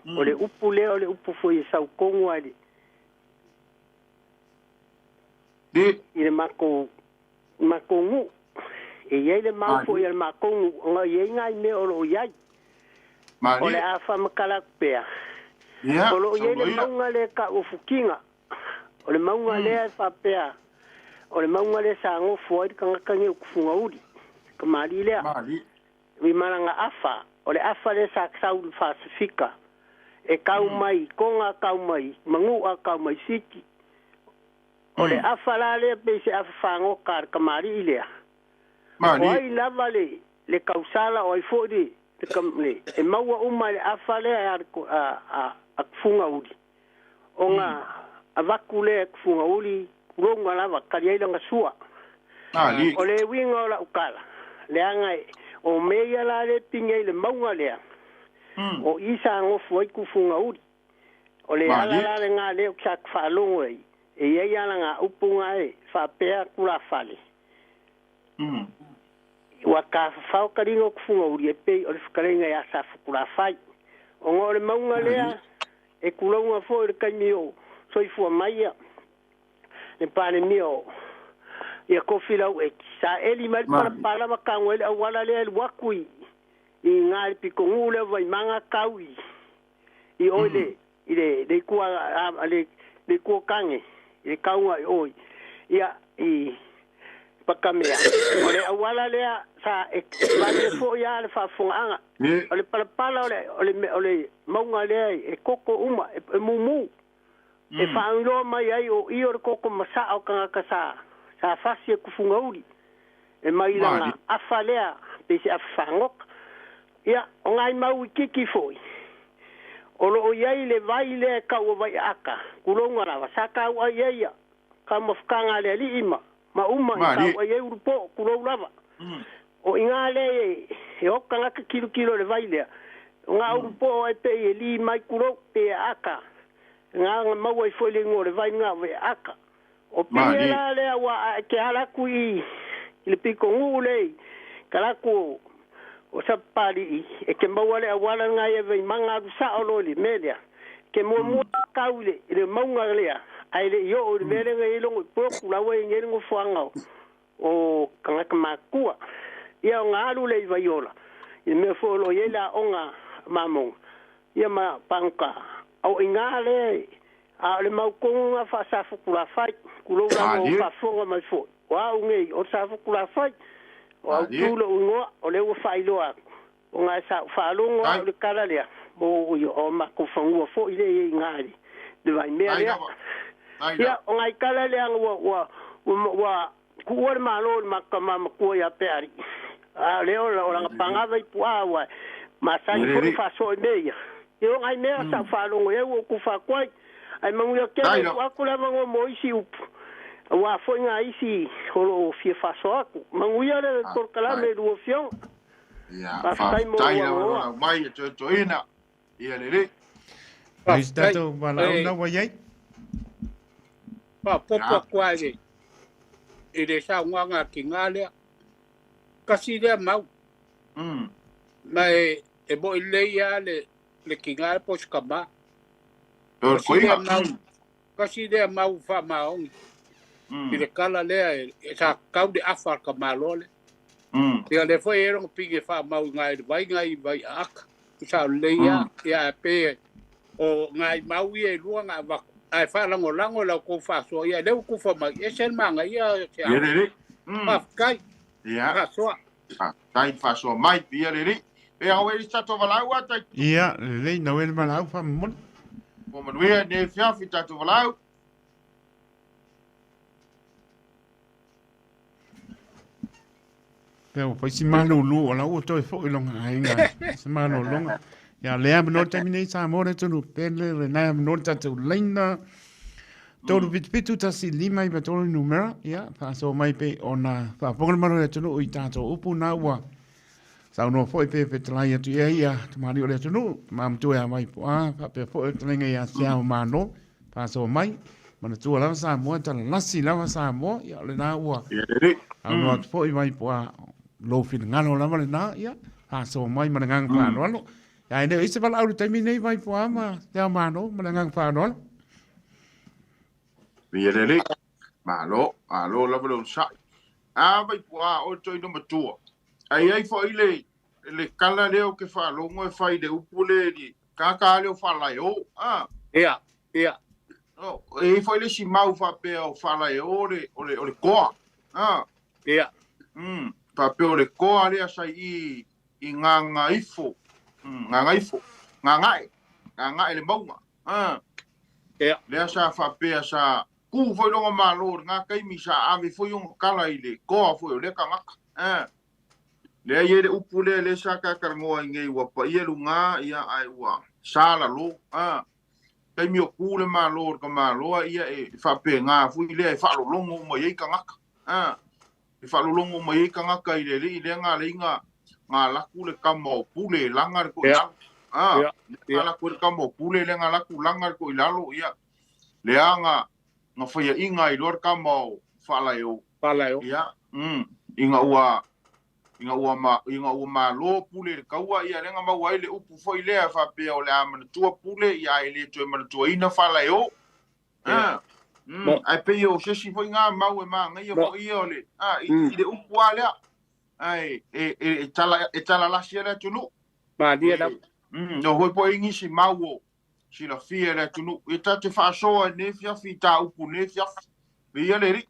O le upu lea o le upu foi e sautonu ai i le matou matou nuu. E i ai le mau foi a le matou nuu ona e i ai nai mea o lo o i ai. O le a faamatala atu pea, o lo o i ai le mauga lea e tau o Futiga. O le mauga lea e faapea, o le mauga lea sa nofo ai le tagata nei o Tufugauli, le tamalii lea. I ma lana afa, o le afa lea sa sau i le Pasefika, e tau mai i Toga, tau mai i Manua, tau mai i Fiti. O le afa la lea pei se afa fagota a le tamalii lea. O ai lava le le tausala, o ai foi le le e maua uma e le afa lea a a Tufugauli, ona avatu lea e Tufugauli tulouna lava, tali ai lana sua. O le uiga o lau tala, leaga o mea ia la lea e pine ai le mauga lea, o i sa nofo ai Tufugauli. O le ala la lena lea ou te faalogo ai, e i ai alagaupu na e faapea tulafale. Ua tafafao taliga o Tufugauli e pei o le fetalaiga ia Safotulafai. Ona o le mauga lea e tulouna foi i le taimi o soifua mai le Palemia o ia Kofi Laueti, sa eli mai le palapala ma tago ai le auala lea e alu atu i i le pitonuu lea o Vaimaga tau i i o i le i le le itu a le le itu o Tane i le tauga i o ia i Patamea. O le auala lea sa e malie foi lava le faafofogaaga. O le palapala o le o le o le mauga lea e koko uma e mumu. E faailoa mai ai o i o le koko masaa o tagata sa sa fasi e Tufugauli e mai lana afa lea pei se afa fagota. Ia, o nai mau itiiti foi, o lo o i ai le vai lea e tau o Vaiaata, tulouna lava, sa tauai ai ia taumafataga a le alii ma ma uma i tauai ai Ulupoo, tulou lava. O i ina lea e o tagata tilotilo i le vai lea, o ngā Ulupoo ai pei e li mai tulou, pei e aata. Ngā na maua ai foi le igoa o le vai lena o Vaiaata. O pine la lea ua ae ke ala aku i le pitonuu lea i talaatu o Sapapalii e ke maua le auala lena ia Vaimaga alu sao loa i le mea lea. Ke muamua tau i le mauga lea ae le i oo i le mea lea na i ai logo i Poloku la ua i ai nei le nofoaga o tagata matutua. Ia ona alu lea i Vaiola i le mea foi o lo o i ai le aoga a Mamoga ia ma Pagoka. O i ina lea A o le mau tonu lena faa-Safotulafai, tulou lava ua faafofoga mai foi, o au nei, o le Safotulafai, o Autu lou igoa, o lea ua faailoa atu, ona e sa ou faalogo au i le tala lea, mo o matou fanua foi lea e i ai i ina i le vaimea lea. Ia, o nai tala lea ua, ua, ua, ua tuua le Malo i le matou tama matua ia Peari, a o lea o lana pagava i puaa ua masani foi ona faasoa i mea ia. Ia o nai mea sa ou faalogo i ai ua ou tufa atu ai. Ae manuia tele e tuu atu le avanoa mo isi upu, aua foi nai isi o lo o fia faasoa atu. Manuia le polokalame i lua afioga. Faafetai mo lou avanoa. Mai e toetoina ia lelei. Ai se tatou valaau na ua i ai. Faaopoopo atu lava i le saunoaga a Tiga lea. Tasi lea mau. Ma e moi lelei lava le tiga po o se tama. Tasi lea mau, tasi lea mau faamaoni i le tala lea e sa tau le afa a le tamaloa lea. Ia lea foi e i ai lona pine faamau i nai le vai nai vai aata. Tusa o lelei lava, ia ae pei o nai mau ia e lua na avatu, ae faalagolago i la outou faasoa, ia lea ua tufa mai, e ese le manaia se ao. Faafetai. Faasoa. Faafetai faasoa mai, ia lelei. E au e tatou valaau a tai. Ia, lelei, nau e le valaau faamomoli. Mo manuia nei fiafi tatou valaau. Pe ua fai si malulu o la ua toe foi longa aiga se malologa. Ia lea mano taimi nei Samoa le atunuu pele le nai mano le tatou laina. 377 1 9 3 numera ia faasoa mai pe ona faafofoga le malo o le atunuu i tatou upu na ua saunoa foi pe fetalai atu i ai ia tamalii o le atunuu ma matua ia Vaipoa faapea foi le fetalaiga ia Seao Malo faasoa mai manatua lava Samoa talalasi lava Samoa ia o lena ua saunoa atu foi Vaipoa lou finagalo lava lena ia faasoa mai ma le agaga faaaloalo. Ae le o i ai se valaau i le taimi lenei Vaipuā ma Te Ao Malo ma le agaga faaaloalo. Ia lelei. Malo, malo lava le onosai. A Vaipuā, oe toeaina matua. Ae i ai foi le le kala lea ou te faalogo e fai i le upu lea i le tagata lea o faalaeo. A. Ia, ia. Oh, e i ai foi le isi mau faapea o faalaeo o le, o le, o le koa. A. Ia. Faapea o le koa lea sa i i Gagaifo, Gagaifo, Gagae, Gagae le mauga. A. Ia. Lea sa faapea sa ku foi lona malo i lena taimi sa ave foi ona kala i le koa foi o lea tagata. A. Lea e i ai le upu lea lea sa tatalanoa ai nei ua paia luga ia ae ua sa lalo. A. Taimi o ku le malo o le tamaloa ia e faapena foi lea e faalologo uma i ai tagata. A. E faalologo uma i ai tagata i le alii lea na alai na na laku le tama o Pule e laga le toilalo. A. Lea na laku ai le tama o Pule lea na laku laga le toilalo ia lea na na faiaina ai loa le tama o Faalaeo. Faalaeo. Ia, ina ua ina ua ma, ina ua malo Pule i le taua, ia lea na maua ai le upu foi lea faapea o le a manatua Pule, ia ae le toe manatuaina Faalaeo. Ia. Ae pei o se isi foi na mau e manaia foi ia o le, a, i, i le upu lava lea, ae e, e, e tala, e talalasi ai le atunuu. Malie lava. No foi po i nisi mau o silafia e le atunuu. Ia ta te faasoa i lenei afiafi i ta upu i lenei afiafi. Viia le Alii.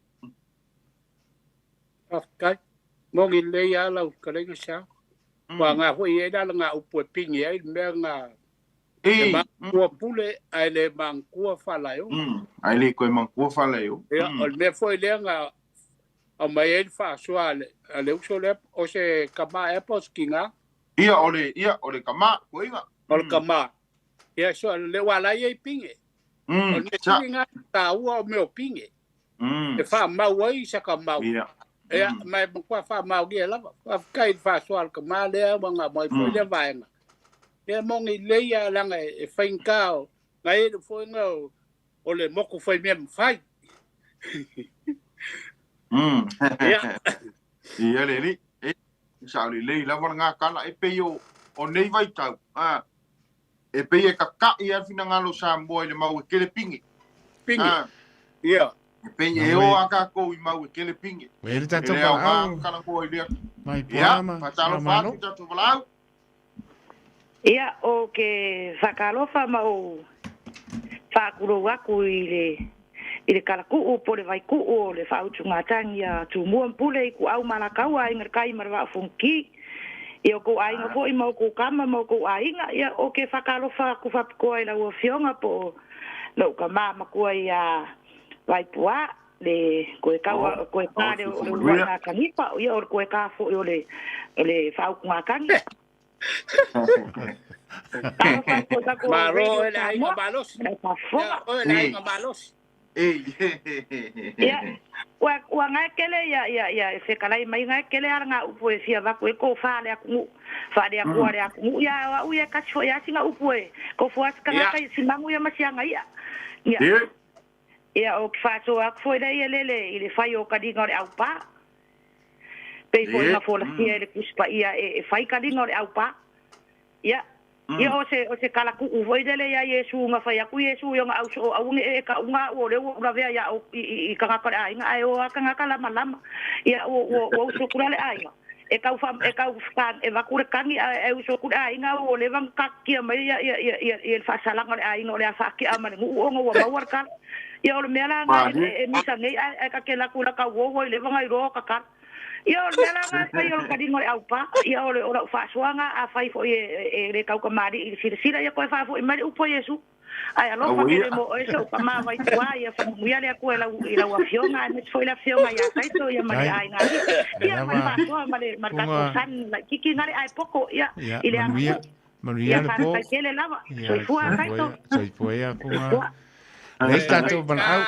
Faafetai. Moni lelei lava lau fetalaiga Sal. Ua nga foi i ai la nga upu e pigi ai le mea nga e manatua Pule ae le manatua Faalaeo. Ae le toe manatua Faalaeo. Ia, o le mea foi lea na aumai ai le faasoa a le uso lea, o se tama ea po o se tina? Ia, o le, ia, o le tama, koiga. O le tama. Ia, so, le ua la ia i pige. O le mea sili na taua o mea o pige. E faamau ai sa ka mau. Ia. Ia, ma e matua faamaonia lava. Faafetai i le faasoa a le tama lea ua na aumai foi lea vaega. Ia, moni lelei lava leaga e faigata o, na i ai le foi na o le motu fai mea mafai. Ia. Ia le alii. E, sao lelei lava lena tala. E pei o, o nei vaitau, a, e pei e kakaʻi lava le finagalo o Samoa i le mau e kele pine. Pine. Ia. E pei e o a kākou i mau e kele pine. Ua i ai le tatou E le aoga valaau. ona talanoa i lea. Mai Ia, Puaa ma faatalofa Malo. atu i tatou valaau. Ia, o ke whakaalofa ma o whaakulou aku i le i le kalakuu po le vaikuu o le faautugatagi a Tumua ma Pule i Kuau ma Alakaua aiga le kai ma le vaa o Fonoti. Ia o kou aiga foi ma o kou kama ma o kou aiga, ia o ke whakaalofa aku whapikoa i lau afioga po o lou kama makua ia Vaipuā, le koe kaua, koe kā le o le uluai ngā kanipa, ia o le koe kā foi o le o le faautugatagi. Malo oe le aiga malosi. Ia oe le aiga malosi. Ia, ua, ua ngae kele ia, ia, ia, e fekalai mai ngae kele ala ngā upu e fia vaku e ko wha le akungu, wha le akua le akungu, ia o au ia kasi fo ia singa upu e, ko fo asi kangata i simangu ia ma sianga ia. Ia, ia o ki whaasoa aku fo ila ia lele i le whai o kalinga o le aupā. Pei foi na folasia e le Tusi Paia e fai ka liga o le aupā. Ia, ia o se, o se kalakuu foi lele iā Iesu na fai aku Iesu i ona au soo aua ne i e kaʻuga aʻu o lea ua ou lavea iā ou i, i, i kangaka o le ʻāina, ae o a kangaka lamalama. Ia, ua, ua, ua usu aku la le ʻāina. E kau wha, e kau wha, e vaku le kani a e usu aku le ʻāina ua leva na kakikia mai ia, ia, ia, ia, ia le faasalaga o le ʻāina o le a whaakeʻa ma le nuʻu ona ua maua le kala. Ia o le mea la na e, e misa nei ae, ae ka kela aku la kau oua i leva na iloa o ka kala. Ia o le mea la na fai o le kaliga o le aupā, ia o le o lau faasoaga afai foi e, e, e le kau kamaliʻi i le silasila, ia koe faafoʻi mai le upu a Iesu. Ae alofa tele mo oe se upa mawai tua ia whakamuia le Atua i lau, i lau afioga, aemaise foi le afioga iā Taito ia ma le aiga alii, ia ma le faasoa ma le, ma le tatou son laitiiti na le ae poko ia i le Manuia, aganuu. manuia Ia le po. faafetai tele lava. Ia, Soifua Taito. soifua ia Funga. Soifua. Lea se tatou valaau.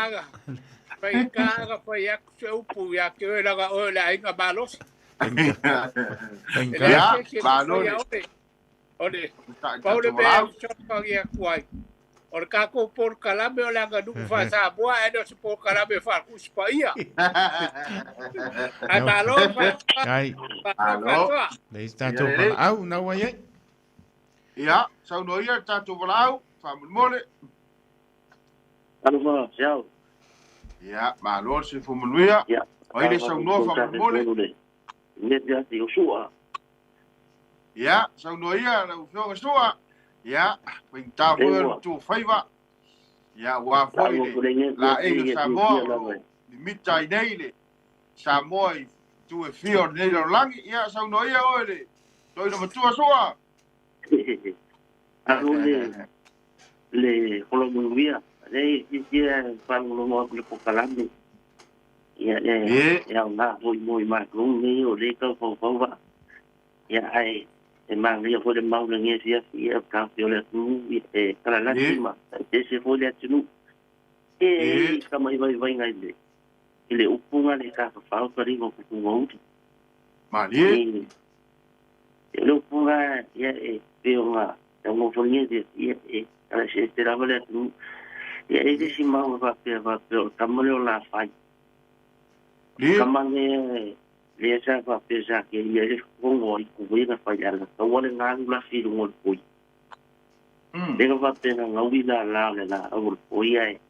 Faigata, faigata fai atu se upu ia te oe leaga oe o le aiga malosi. E leai Ia, se isi e malo faia le oe. O le ta- pau le tatou mea e valaau. fesoasoani atu ai, o le tatou polokalame o le aganuu faa-Samoa ae le o se polokalame faa-Tusi Paia. Ae malo le faasoa, Ai, malo le Malo. faasoa. lea se Ia tatou lelei. valaau na ua i ai. Ia, saunoa ia le tatou valaau, faamolemole. Alofa, ciao. Ia, malo le soifua manuia. Ia. O ai le saunoa faamolemole? Le te ati o sua. Ia, saunoa ia lau Afioga Sua. Ia, faigata foi o le matua faiva. Ia, aua foi le laei o Samoa o lo o mimita ai nei le Samoa i itu e fia o lenei lalolagi. Ia, saunoa ia oe le toeaina matua Sua. Alo le le Holomanuia. Lea e fiafia e faalogologo atu i le polokalame. Ia e e aoga foi mo i matou nei o lea e tau faufau vaa. Ia ae e manaia foi le mau lenei afiafi ia taofi o le atunuu ia e talalaki ma taitese foi le atunuu. E i ai tamai vaivaiga i le i le upu le tafafao taliga o Tufugauli. Malie. E o le upu ia e pei ona taunofogia ia e tala eseese lava le atunuu. Ia e le isi mau e faapea faapea o le tama lea o Lafai. Tama lea lea sa faapea sa keia ai le fono ai kuai na fai ala taua le galu lafi i luga o le poi. Lea na faapea na gaui la la o le laau o le poi ae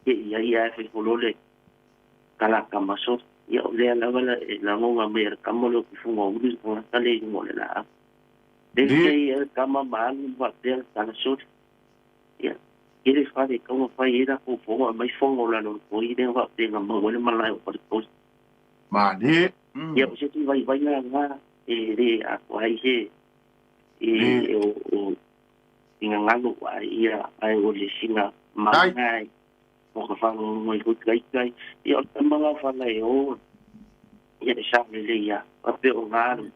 ke ia ia e fai folo le kalaka maso. Ia o lea lava la e lagona mai e le tama lea o Tufugauli le tagata lea i luga o le laau. Lea ke ia le tama ma alu ma faapea le tala soli. Ia kele fale kaunga fai ai latou fono aumai fono i lalo o le poi lea na faapea na maua ai le malae o Falepoi. Malie. Ia o se isi vaivaiga lena e le atoa ai se e o finagalo ai ia ae o le sina mau lena e mo ka faalogologo ai foi taitai. Ia o le tama la fala e o ia e sao lelei lava. Faapea o na le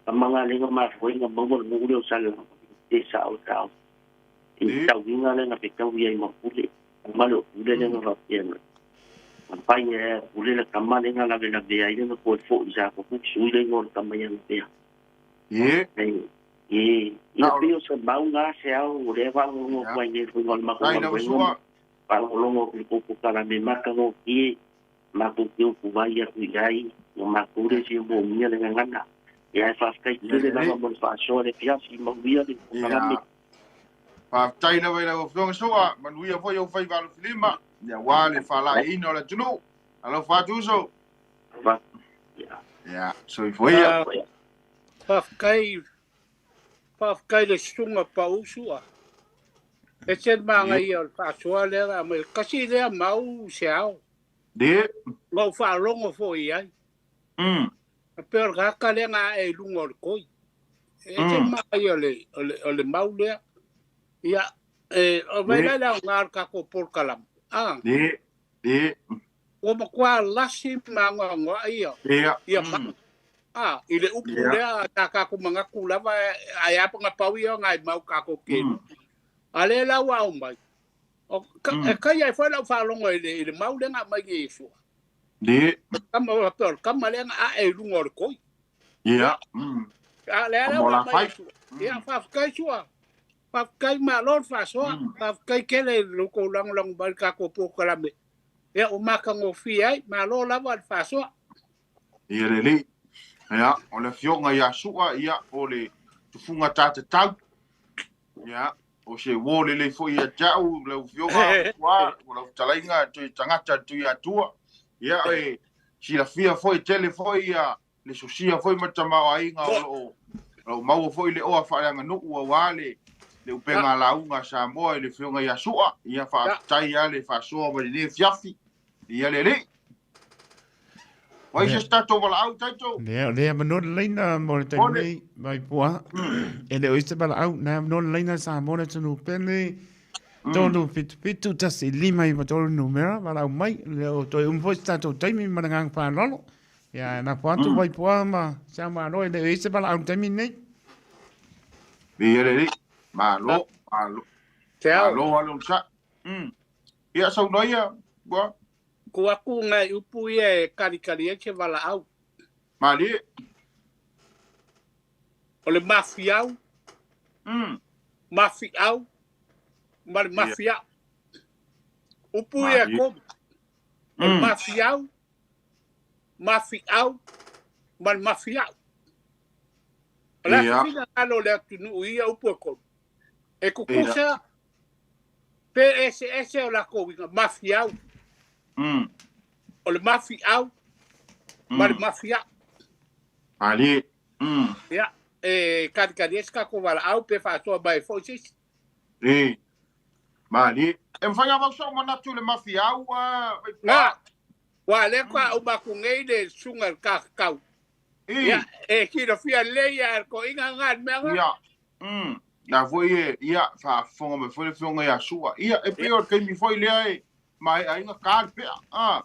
tama la lea na mafua ai ona maua le nuu lea o Salelologa e sao le taofi. I le tauiga lea na fetaui ai ma Pule. Tama lea o Pule lea na faapea na fai e Pule le tama lea na lavelave ai lea na toe foi sa kopu sui le igoa o le tama ia na pea. E ia pei o se mau na se ao o lea faalogologo atu ai nei foi o le matou galuega. Faalogologo atu i le tou polokalame matagofie matou te upu vai atu i ai o matou le fia moomia le gagana. Ia ae faafetai tele lava mo le faasoa le afiafi manuia le polokalame. Faafetai lava i lau Afioga Sua, manuia foi ou faiva alofilima, ia aua le faalaeiina o le atunuu. Alofa atu uso. Ia, soifua ia. Faafetai, faafetai le susuga pau Sua. E se manaia o le faasoa lea na aumai. Kasi lea mau se ao. Ma ou faalogo foi i ai. E pei o le tagata lea na ae i luga o le koi. E se manaia o le mau lea. Ia, e, o vai la le aoga o le tatou polokalame. Ua matua lasi ma anoanoai ia ia mau. I le upu lea sa tatou manatu lava ae a pe na pau ia o nai mau tatou te A lea la ua aumai. O, e kai ai foi lau faalogo i le mau lea na aumai nei e Sua. Tama o o le tama lea na ae i luga o le koi. A lea la ua aumai e Sua. Ia, faafetai Sua. Faafetai malo le faasoa. Faafetai tele i lo outou lagolago mai i le tatou polokalame. Ia, ua matagofie ai. Malo lava le faasoa. Ia lelei. Ia, o le afioga ia Sua, ia, o le tufuga tatatau. Ia, o se uo lelei foi ia te au, lau afioga, ua, o lau fetalaiga, toe tagata le Tuiatua. Ia, e silafia foi, tele foi ia le sosia foi ma le tamaoaiga o lo o maua foi le oa faaleaganuu aua le upega lauga a Samoa i le afioga ia Sua. Ia, faafetai lava le faasoa mai lenei afiafi. Ia lelei. O ai se isi tatou valaau, Taito? Lea, lea manoa le laina mo le taimi nei, mai pua. E le o i se valaau, na manoa le laina Samoa le atunuu pele. 3 7 7 1 5 9 3 numera, valaau mai. Lea o toe uma foi se tatou taimi ma le agaga faaaloalo. Ia, na po atu vai pua ma se au malo e le o i se valaau le taimi nei. Ia lelei. Malo, malo. Te ao. Malo lava le onosai. Ia, saunoa ia, pua. Ku aku ngai upu ia e kalikali ai se valaau. Malie. O le mafiau. Mafiau. Ma le mafiau. Upu ia e komu. O le mafiau. Mafiau. Ma le mafiau. O le afifina lalo o le atunuu ia upu e komu. E kukusa pe ese ese o lakou uiga mafiau. O le mafiau ma le mafia. Ali. Ia, e kalikali ai se tatou valaau pe faasoa mai ai foi se isi. E. Malie. E mafai lava sou manatu i le mafiau a Na, ua lea faatoa uma atu nei le susuga i le kakau. Ia, e silafia lelei lava e le toeaina lena le mea lena. Ia, la foi e, ia, faafofoga mai foi le afioga ia Sua. Ia, e pei o le taimi foi lea e maea ai ona ta le pea. A,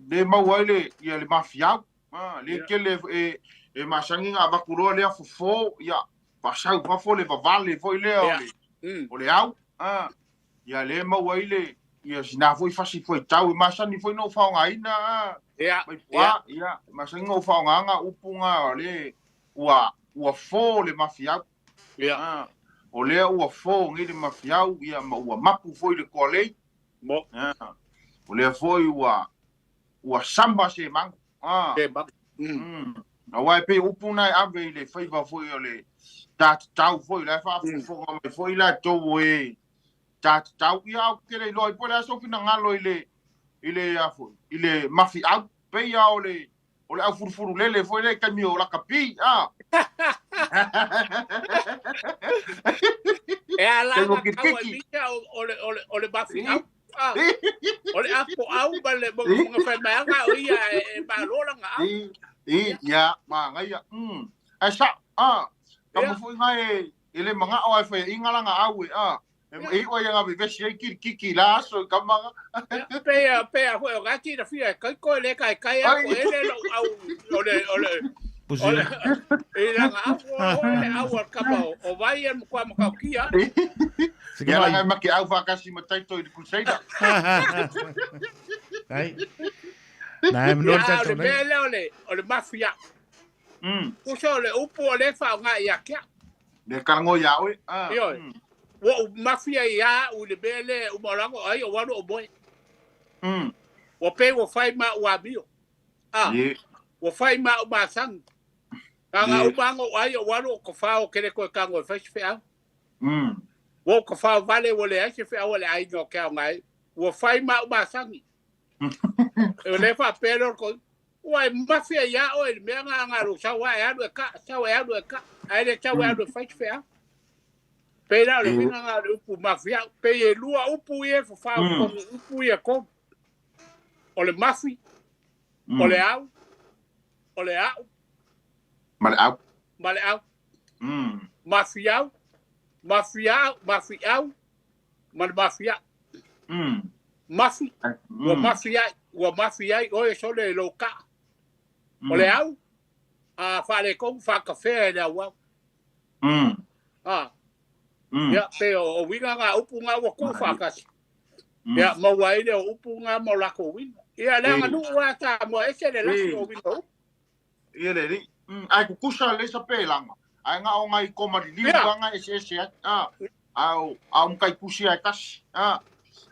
le maua ai le, ia, le mafiau. A, le tele e, e masani ona avatu loa lea fofo, ia, faasau fafo le vavale foi lea o le, o le au. A, ia le maua ai le, ia sina foi fasi fuaitau e masani foi ona ou faaaogaina a, mai puā, ia, e masani ona ou faaaogaina upu na o le ua, ua fō le mafiau. A, o lea ua fō nei le mafiau, ia, ma ua mapu foi le toalei. A, o lea foi ua, ua sama se magu. A, aua e pei o upu na e ave i le faiva foi o le tatatau foi, la e faafofoga mai foi latou e tatatau. Ia, ae ou te le iloa ai po o le a sou finagalo i le, i le, a foi, i le mafiau, pei lava o le, o le aufulufululele foi lea i taimi o lakapi, a. E ala ona tau ai mita o le, o le, o le mafiau. Ah, o le apo au ma le ma fai mai anga o ia e malo langa au. I, ia, manaia. Ae sao, a, kama foi ngai e, e le manao ai fai inga langa au e, a, e iu ai anga vevesi ai kirikiki la aso i kama. Pea, pea foi o ngati na fia e kai koe le kai kai au e le lo au o le, o le, o le, e langa au o le au al kama o vai e mkua makaukia. Ia langa e make au whakasi ma taito i le Crusader. Ai. Nai mnoi Ia, o le mea lea o le, o le mafia. Pusa o le upu o le whaonga i a kia. Le karango ia oe. Ioe. Ua ou mafia ia au i le mea lea uma o lago ai o alu o moe. Ua pei ua fai ma au amio. A. Ua fai ma au masangi. Nga uma anga o ai o alu o ka whao kere koe kango e whai se wheau. Ua ou kafao vale ua leai se feau a le aiga o Keaogae, ua fai ma au masani. O lea faapea lea o le toeaina, Ua e mafia iā oe i le mea na na lou sau a e alu e ka, sau e alu e ka, ae le sau e alu e fai se feau. Pei la o le uiga na o le upu mafiau, pei e lua upu ia e fafao i totonu o upu ia e tolu. O le mafi, o le au, o le au. Ma le au. Ma le au. Mafiau, mafiau, mafiau, ma le mafiau. Mafi, ua mafi ai, ua mafi ai oe sole i lou kaa. O le au, a faaletonu faakafea e le auau. A, ia, pei o uiga na upu na ua tuu faatasi. Ia, maua ai lea o upu na ma o latou uiga. Ia, le aganuu lava a Samoa, ese le lasi o uiga o upu. Ia le alii. Ae kukusa lelei sa pelaga, ae na o nai koma liliu aga e eseese ai. A, a o, a o matai pusi a e tasi. A,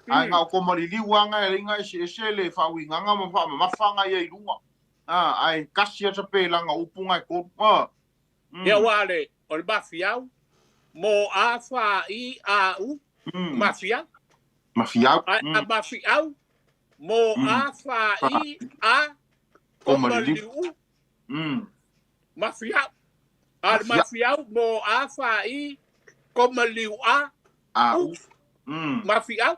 ae na o koma liliu aga e leiga eseese le faauigaga ma faamamafa aga ia i luga. A, ae tasi a sa pelaga o upu na e tolu. A. Ia aua le, o le mafiau, mo a fa i a u, mafiau. Mafiau. Ae a mafiau, mo a fa i a koma liu. Mafiau. A le mafiau, mo a fa i koma liu a u. Mafiau.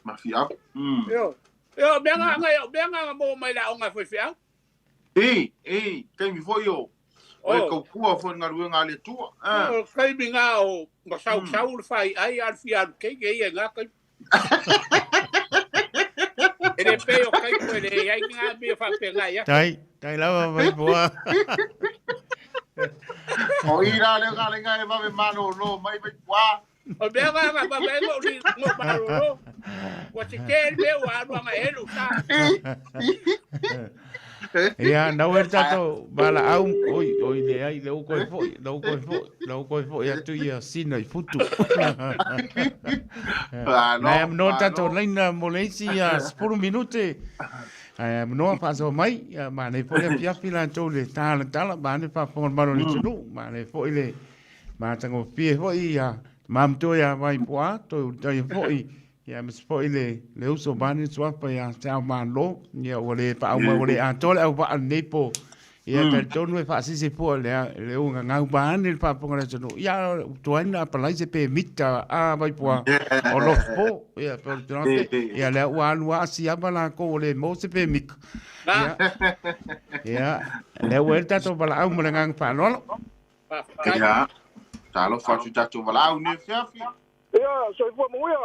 Mafiau. Ioe. Ioe, mea nga nga mea nga mo mai la onga foi feau. E, e, taimi foi o o e kaukua foi galuega a le Atua. O taimi nga o ma sau sau le fai ai a le fia alu keiki e ia i nga taimi. E le pei o kai koe le ai ngā mea whaapenga ia. Tai, tai lava mai poa. O i rā leo ngā lenga e wawe māro rō mai mai poa. O mea ngā ngā mama e ngō ni ngō māro rō. Ua te te mea ua alu anga e lu tā. Ia, nau e tatou valaau, oi, oi leai, lea ua koe foi, lea ua koe foi, lea ua koe foi atu ia Sina i Futu. Nai amanoa tatou laina mo le isi ia 10 minute. Ai amanoa faasoa mai, ia manei foi le afiafi latou le talatala, mane faafofoga le malo o le atunuu, manei foi le matagofie foi ia. Tama matua ia Vaipoa, toe ulitaia foi, ia aemaise foi le, le uso vaeane le suafa ia Se Ao Malo, ia ua le faauma, ua le atoa le auvaa lenei po. Ia talitonu e faasese fua le, le ugagau vaeane le faafofoga a le atunuu, ia ua tuai ona apalai se pemita a Vaipoa o Lofo, ia pe o le tulaga pe, ia lea ua alu lava asiava latou ua le maua se pemita. Ia, ia, lea ua i ai le tatou valaau ma le agaga faaaloalo. Faafetai. Ia, talofa atu i tatou valaau nei afiafi. Ia, soifua manuia.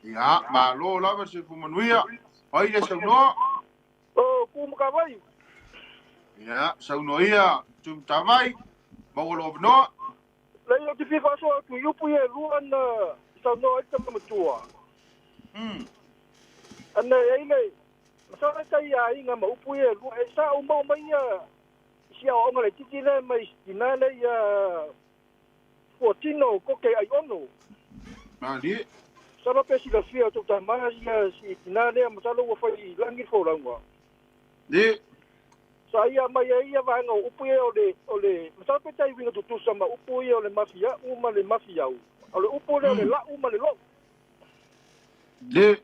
Ia, malo lava le soifua manuia. Pai le saunoa. O, Tumatavai. Ia, saunoa ia Tumatavai, maua lou avanoa. Leai, ou te fia faasoa atu i upu ia e lua na saunoa ai le tama matua. Ana e ai le, masalo e tai aiga ma upu ia e lua, e sa ou maua mai ia si aoaoga laitiiti lea mai si tina lea ia Fuatino Koke Aiono. Malie. Masalo pe silafia e outou tama ia si tina lea, masalo ua fai i lagi le folauga. Le. Sa ia aumai ai ia vaega o upu ia o le, o le, masalo pe tai uiga tutusa ma upu ia o le mafia'u ma le mafiau. O le upu lea o le la'u ma le lo'u. Le.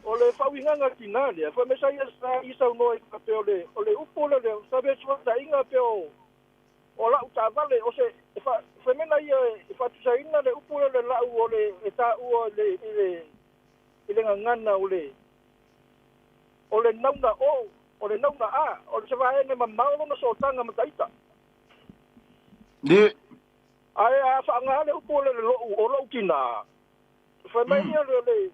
O le faauigaga tina lea, fai mai sa ia sa i saunoa ai faapea o le, o le upu lea, le sa mea suataiga pea o, o la'u taavale, o se, e fa, fai mai na ia e faatusaina le upu lea o le la'u o le, e taua i le, i le, i le gagana o le, o le nauna o, o le nauna a, o le se vaega e mamao lona sootaga ma ta ita. Le. Ae a faaaoga le upu lea o le lo'u, o lo'u tina, Fai mai ia le, le,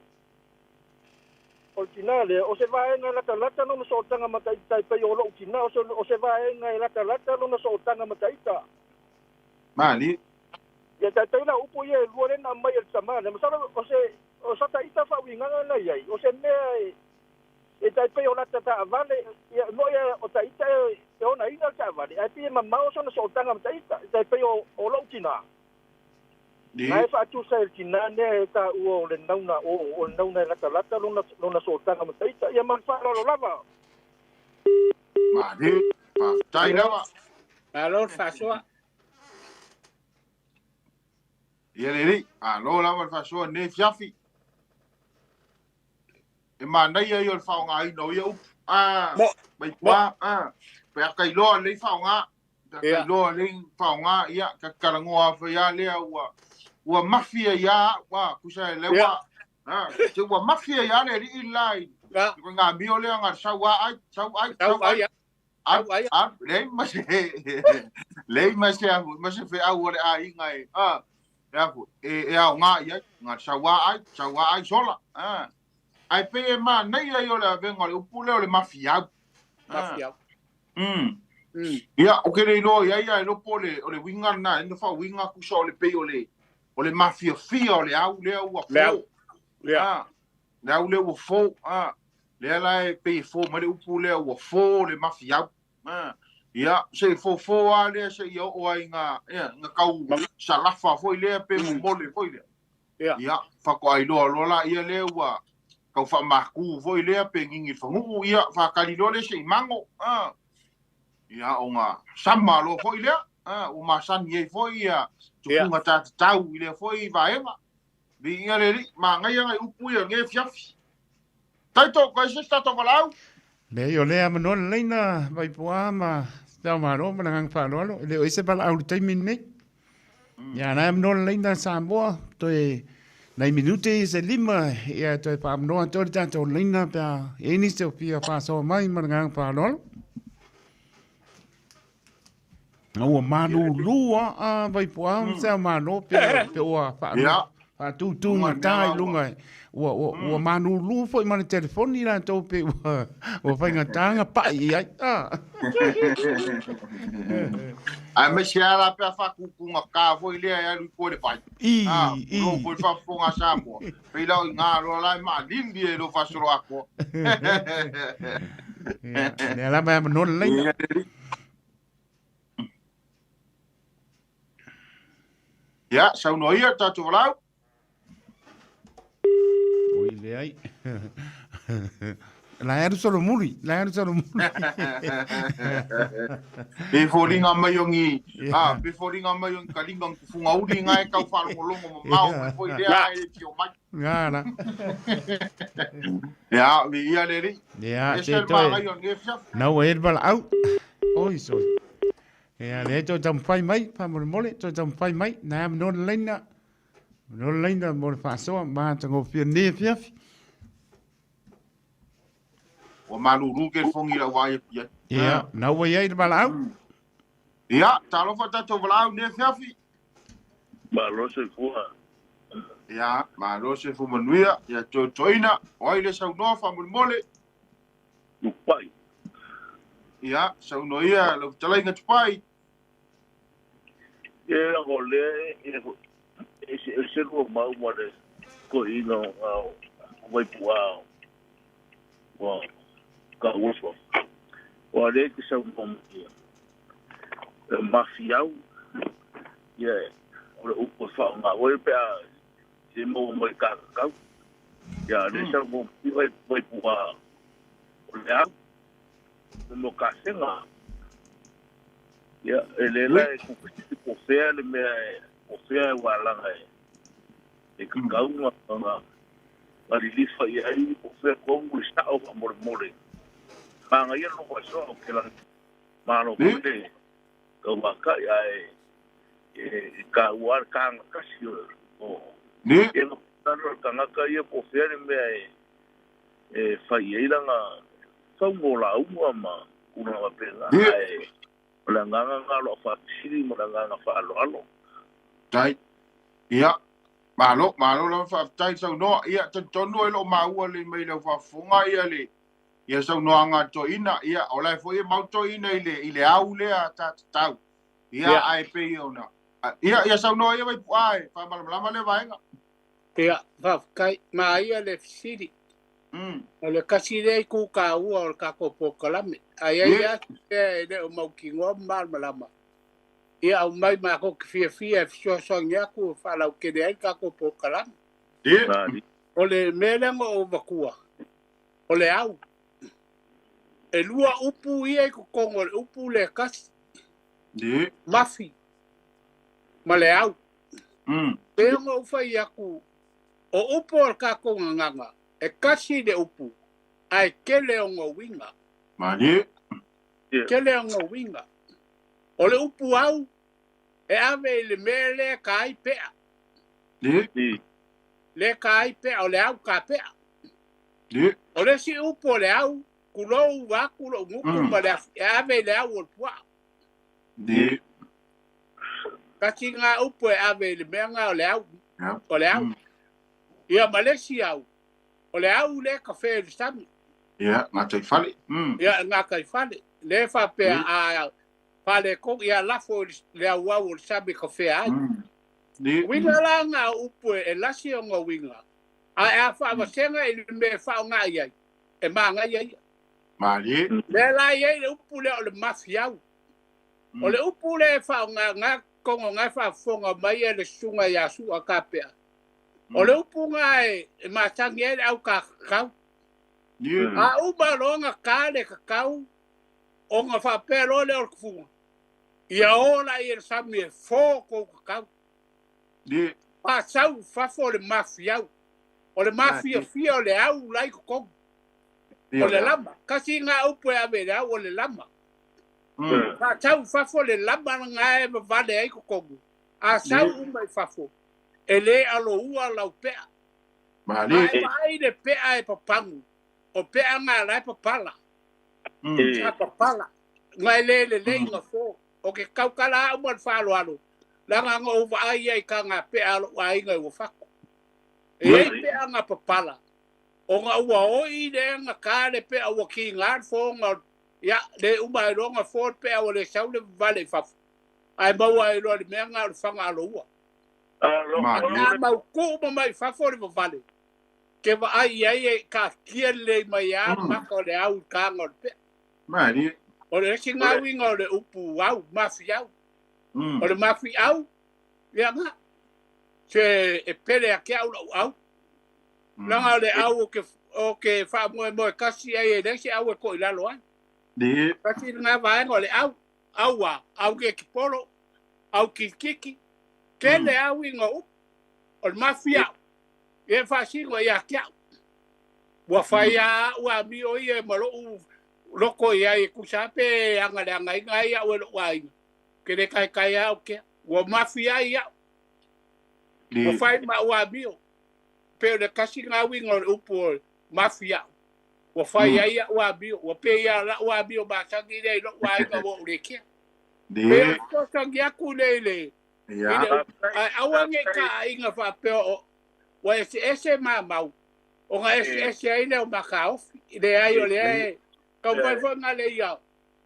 o le tina lea, o se vaega e latalata lona sootaga ma ta ita e pei o lou tina, o se, o se vaega e latalata lona sootaga ma ta ita. Malie. Ia taitai la upu ia e lua lea na aumai e le tama lea. Masalo o se, o sa ta ita faauigaga na i ai, o se mea e, e tai pei o lata taavale, ia noa ia o ta ita e, e onaina le taavale, ae pei e mamao sona sootaga ma ta ita, e tai pei o, o lou tina. Na e faatusa e le tina lea e taua o le nauna o, o le nauna e latalata lona, lona sootaga ma ta ita. Ia ma le faaaloalo lava. Malie, faafetai lava. Malo le faasoa. Ia lelei, malo lava le faasoa lenei afiafi. E manaia ia o le faaaogaina o ia upu. Ah, Mo, mai mo. pa, ah, pe a kailoa lelei faaaoga. Pe a kailoa lelei faaaoga, ia, ta te talanoa lava foi lava lea ua, ua mafia ia au, ah, tusa lea ua, ah, se ua mafia ia le alii le la i le amio lea na o le sau lava ai, sau ai, Sau sau ai. ai, Alu, sau ai. alu, leai ma se, leai ma se afu, ma se feau a le aiga e, ah, e afu, e, e aoga i ai, na o le sau lava ai, sau lava ai sola, ah. Ae pei e manaia ia o le avega o le upu lea o le mafiau. Ah. Mafiau. Ia, ou te le iloa i ai ae iloa po o le, o le uiga lena, e na faauiga tusa o le pei o le, o le mafiafia o le au lea ua Le au. fo. Ia. Ah, le au lea ua fo. Ah, lea la e pei e fo mai le upu lea ua fo le mafiau. Ah, ia, se i fofo lava lea seia oo ai ina, ia, ina tau salafa foi lea pe momole foi lea. Ia. Ia, faatoa iloa loa laia lea ua tau faamaku foi lea pe gigi fagu'u, ia, faatali loa lea se'i mago. Ah, ia, ona sama loa foi lea. Ah, ua masani ai foi ia tupuga tatatau i lea foi vaega. Viiga le Alii, manaia nai upu ia o lenei afiafi. Taito, koe se isi tatou valaau? Leai, o lea avanoa le laina Vaipuā ma Te Ao Malo ma le agaga faaaloalo, e le o i ai se valaau i le taimi lenei. Ia, na e avanoa le laina Samoa, toe nai minute ia se lima, ia toe faaavanoa atu ai le tatou laina pe a i ai nisi o fia faasoa mai ma le agaga faaaloalo. Ua malūlū a a Vaipuā ma Te Ao Malo pe, pe ua wha, Ia. whaatūtū i lunga. Ua, ua, ua malūlū foi ma le telefoni rātou pe ua, ua whaingatā ngā pa'i i ai. Ah. Aemaise lava la pe a faatūtūgatā foi lea e alu i tua i le vai. I, Ah, i. o lou foi faafofoga a Samoa. Pei la o i ngā loa la e maalili e lou faasolo atoa. Ia, lea lava e avanoa le laina. Ia, le alii. Ia, saunoa ia le tatou valaau. Oi, leai. La e alu solomuli, la e alu solomuli. Pe foliga mai o ni, a, pe foliga mai o ni kaliga ni kufuga uli nga e tau faalogologo mamao mai foi lea e le tio mai. Ngala. Ia, viia le Alii. Ia, Ese te le toe. magaia o lenei afiafi. Na ua i ai le valaau. Oi, soi. Ia, lea toe taumafai mai, faamolemole, toe taumafai mai. Na e avanoa le laina, avanoa le laina mo le faasoa matagofie lenei afiafi. Ua malulu ke fogi i lau vaai atu i ai. Ia, na ua i ai le valaau. Ia, talofa tatou valaau nei afiafi. Malo soifua. Ia, malo soifua manuia. Ia, toetoina, o ai le saunoa faamolemole. Tupai. Ia, saunoa ia lau fetalaiga Tupai. E o le e se e se lua mau ma le toeaina o Vaipu'a ua kauofa. Ua le te saunoa mai e mafiau ia o le upu e faaaoga oe pe a se maua mai kakakau. Ia le saunoa mai Vaipu'a o le au mo kasega. Ia e le la e kupesisi po fea le mea e po fea e walaga e kakau nga nga lilifa i ai po fea kongu le sao ka mole mole. Manga ia no fasoa o ke la malo kule ka waka ia e ka ua ka nga kasi o Ni? E nga tano kangaka ia po fea le mea e fai ai langa faungo la unga ma kuna wapenga ai o le agaga nga lo faafesili ma le agaga faaaloalo. Tai. Ia, malo, malo lava faafetai saunoa. Ia, talitonu ai loo maua le mai lau faafofoga ia le ia saunoaga a toeaina. Ia, o la e foi e mau toeaina i le au lea tatatau. Ia, ae pei ona. Ia, ia saunoa ia Vaipu'a e faamalamalama lea vaega. Ia, faafetai. Maia le fesili. O le kasi lea i kūkāua o le tatou polokalame. Ae ai lava se mea e le o mautinoa ma malamalama. Ia aumai matou te fiafia e fesoasoani atu e faalautele ai le tatou polokalame. O le mea lea na ou avatua, o le au. E lua upu ia i totonu o le upu lea e tasi. Mafi ma le au. Pei ona ou fai atu, o upu o le tatou gagaga, e kasi le upu, ae tele ona uiga. Tele ona uiga. O le upu au, e ave i le mea lea ka ai pea. Le ka ai pea, o le au ka pea. O le isi upu o le au, kulou vaku lou gutu ma le afi, e ave i le au o le puaa. Kasi ngā upu e ave i le mea ngā o le au. O le au. Ia ma le isi au, o le au le kafe i le sami. Ia, ngā taifale. Ia, ngā taifale. Le faapea a fale ko ia lafo i le au au o le sami kafe ai. Uiga la ngā upu e lasi o ngā uiga. Ae a faavasenga i le mea faaaoga i ai, e magaia ia. Malie. Le la i ai le upu lea o le mafiau. O le upu lea e faaaoga ngā kongo ngā faafofoga mai e le susuga ia Su'a Kapea. O le upu ngā e matangi ai le au kakakau. A uma loa nga ka le kakau, o nga faapea loa lea o le kufuga. Ia o la i e le sami e fō kou kakau. Pasau fafo o le mafiau. O le mafiafia o le au lai totonu. O le lama. Kasi ngā upu e ave i le au o le lama. Faatau fafo le lama ngā e vavale ai totonu. A sau uma i fafo, e le aloua lau pea. A e vaai le pea e papagu, o pea ngā la e papala. Sa papala. Ngā e le lelei ngā fō. O ke kaukala au ma le faaaloalo. Laga nga ou vaai ai ka ngā pea a lou aiga i ua fako. E ai pea ngā papala. O ngā ua oi le ngā ka le pea ua ki ngā le fō ngā ia le uma ai loa ngā fō le pea ua le sau le vavale i fafo. Ae maua ai loa le mea ngā o le fanga aloua. A mau kuu ma mai fafo le vavale. Ke vaai ai e ka kia lelei mai a maka o le au i kānga o le pea. O le isi ngā uiga o le upu au, mafiau. O le mafiau, ia ngā. Se e pele a ke au lau au. Langa o le au o ke o ke faamoemoe kasi ai e leai se au e koʻilalo ai. Kasi lena vaega o le au, au a, au kekipolo, au kilikiki, tele a uiga o upu, o le mafiaʻu, ia e faasino ia te aʻu. Ua fai a aʻu amio ia ma loʻu loko i ai e tusa a pe agaleagaina ai aʻu e loʻu aiga. Ke le kaekae aʻu kea. Ua mafi ai aʻu. Ua fai ma aʻu amio. Pe o le kasi ngā uiga o le upu o mafi aʻu. Ua fai ai aʻu amio. Ua pe ia laʻu amio masani lea i loʻu aiga ua ʻu le kea. Pe o le fesoasoani aku lea i le i le upu. Ae aua nei kaʻaiga faapea o ua eseese mamau, ona eseese ai lea o makaofi. Leai o lea e taumafai foi na le ia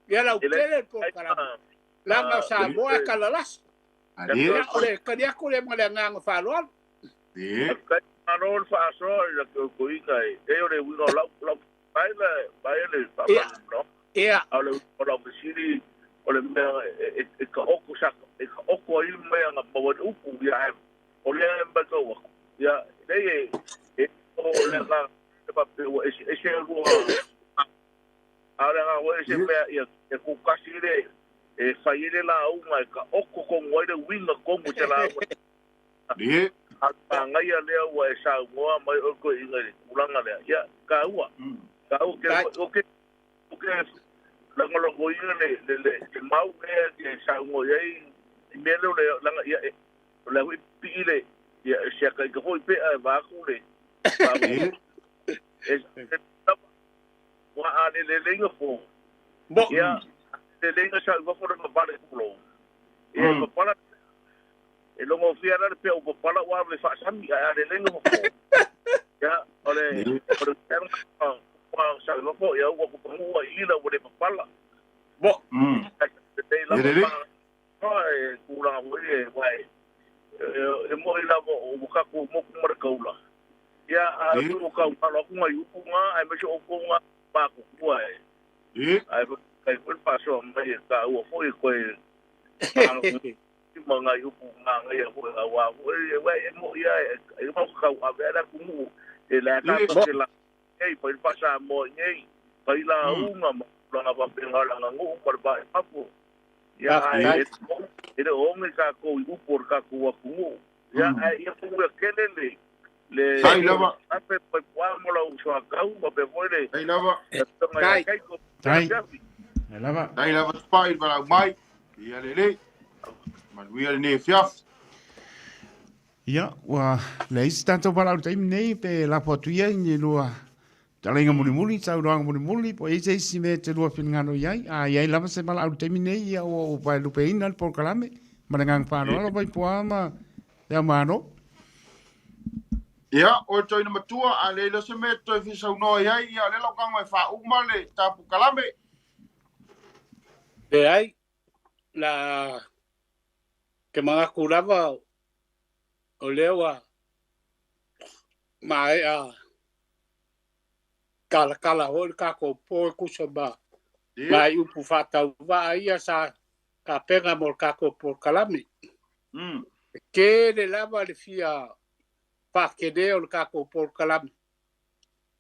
ia lautele le polokalame. Leaga o Samoa e kalalasi. Ia o le tali atu lea ma le agaga faaaloalo. Faafetai malo le faasoa i la toetoina e e o le uiga o lau lau mai le mai le faamalamalamaga. A o le uiga o lau fesili o le mea e e taoto sa e taoto ai le mea na maua ai le upu ia ae o lea e matau atu ia leai e e o le agaga e faapea ua eseese lua a o le agaga foi o se mea ia e tuutasi le e fai ai le lauga e taoto tonu ai le uiga tonu i se lauga. A o le manaia lea ua e saunoa mai oe toeaiina i le tulaga lea, ia, taua, taua tele foi. Ou te, ou te lagolagoina le, le, le, le mau lea e te saunoa i ai i mea lea o le, leaga, ia, e, o le a foi pipii le, ia, e se ata ita foi pea e vaeatu le, e, e, ua a le leleiga fo, ia, leleiga sau i fafo le vavale tulou, ia, e papala. E logofia ana le pea papala ua ave faasami ae a lelei le fofo. Ia, o le o le mea lena ua sau i fafo ia ua pagua i ila ua le papala. Mo. Lelei lava ma e tulaga foi e aua e e moni lava ua tatou motu ma le taula. Ia a ua tau alo atu nai upu na aemaise o outou na matutua e ae faafetai foi le faasoa mai e taua foi e toe ma nai upu manaia foi aua foi e e moni lava e uma ona tauave lava le atunuu e la tatou te lauga nei, fai le faa-Samoa i inei, fai lauga ma tulaga faapena o le aganuu ma le va i fafo. Ia ae e le o oge tatou i upu o le tatou atunuu. Ia ae ia manuia tele le le Sai lava. afe mai puaa mo lau soatau faapea foi le Sai lava. afioga ia Kaiko. Sai. Sai lava. Sai lava Tupai i le valaau mai. Ia lelei. Manuia lenei afiafi. Ia, ua leai se tatou valaau i le taimi nei, pe lafo atu ia i ni lua talaiga mulimuli, saunoaga mulimuli, po o i ai se isi mea e te lua finagalo i ai. A i ai lava se valaau i le taimi nei, ia ua ou vaelupeina le polokalame ma le agaga faaaloalo, Vaipuaa ma Le Ao Malo. Ia, oe toeaina matua, a leai loa se mea e te toe fia saunoa i ai, ia o lea lau tago e faauma le ta polokalame. Leai, la ke manatu lava o lea ua maea talatala foi le tatou po e tusa ma nai upu faatauvaa ia sa tapena mo le tatou polokalame. E tele lava le fia faatele o le tatou polokalame.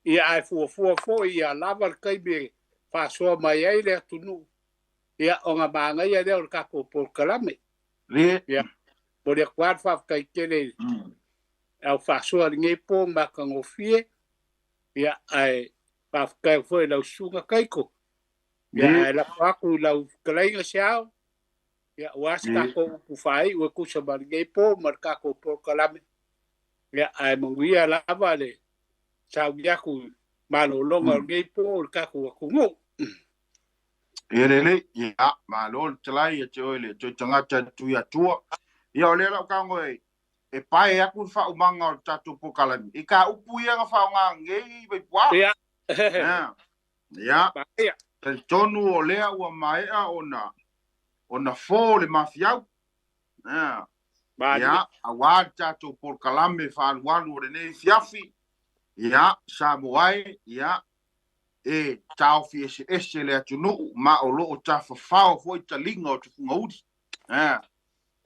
Ia ae fuafua foi ia lava le taimi e faasoa mai ai le atunuu, ia ona manaia lea o le tatou polokalame. Ia, momoli atu lava le faafetai tele i le au faasoa i lenei po matagofie. Ia, ae faafetai atu foi i lau susuga Kaiko. Ia, ae lafo atu i lau fetalaiga se ao, ia, aua se tatou upu faaiu e tusa ma lenei po ma le tatou polokalame. Ia, ae manuia lava le sauni atu i malologa o lenei po o le tatou atunuu. Ia lelei, ia, malo le talai ia te oe le toe tagata i le Tuiatua. Ia o lea lau tago e e pae atu le faaumaga o le tatou polokalame i ka upu ia na faaaoga nei Vaipuaa. Ia. Ia. Talitonu o lea ua maea ona ona fo le mafiau. Ia. Ia, aua le tatou polokalame faaalualu o lenei afiafi. Ia, Samoa e, ia, e taofi eseese le atunuu ma o lo o tafafao foi taliga o Tufugauli. Ia,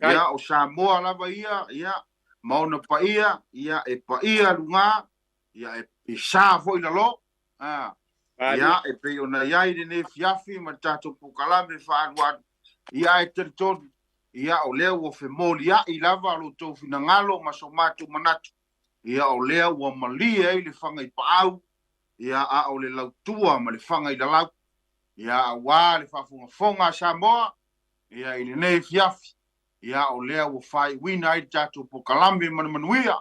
ia, o Samoa lava ia, ia, ma ona paia, ia, e paia luga, ia, e E sa fo'i lalō a ia e pei ona i ai lenei afiafi ma le tatou polokalame faaalualu. Ia ae talitonu, ia o lea ua femolia'i lava lo outou finagalo ma so matou manatu. Ia o lea ua malie ai le faga i paau, ia a o le lautua ma le faga i lalau. Ia auā le faafogafoga a Samoa, ia i lenei afiafi, ia o lea ua faaiuina ai le tatou polokalame ma le manuia.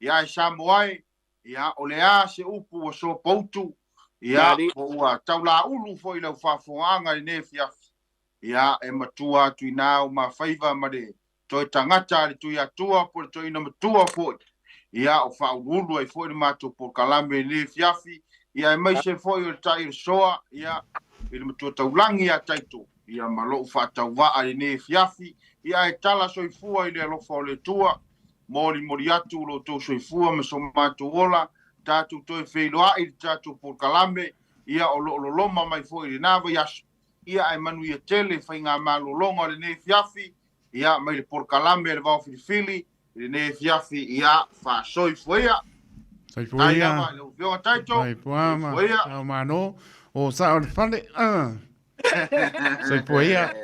Ia ae Samoa e, ia o le a se upu ua sopoutu, ia po ua taulaulu foi i lau faafofogaaga i lenei afiafi, ia e matua atu inā o mafaiva ma le toe tagata a le Tuiatua po o le toeaina matua foi, ia o faauluulu ai foi le matou polokalame i lenei afiafi, ia aemaise foi o le tai o le soa, ia i le matua taulagi ia Taito, ia ma lou faatauvaa i lenei afiafi, ia ae tala soifua i le alofa o le Atua, molimoli atu lo outou soifua ma so matou ola, tatou toe feiloai i le tatou polokalame, ia o loo loloma mai foi i lena vaiaso, ia ae manuia tele faigamalologa o lenei afiafi, ia mai le polokalame a le Vaofilifili i lenei afiafi, ia faasoifua ia. Soifua Tai ia. lava i lau Afioga Taito. Soifua ma Soifua ia. sao malo. O sao le fale. Soifua ia.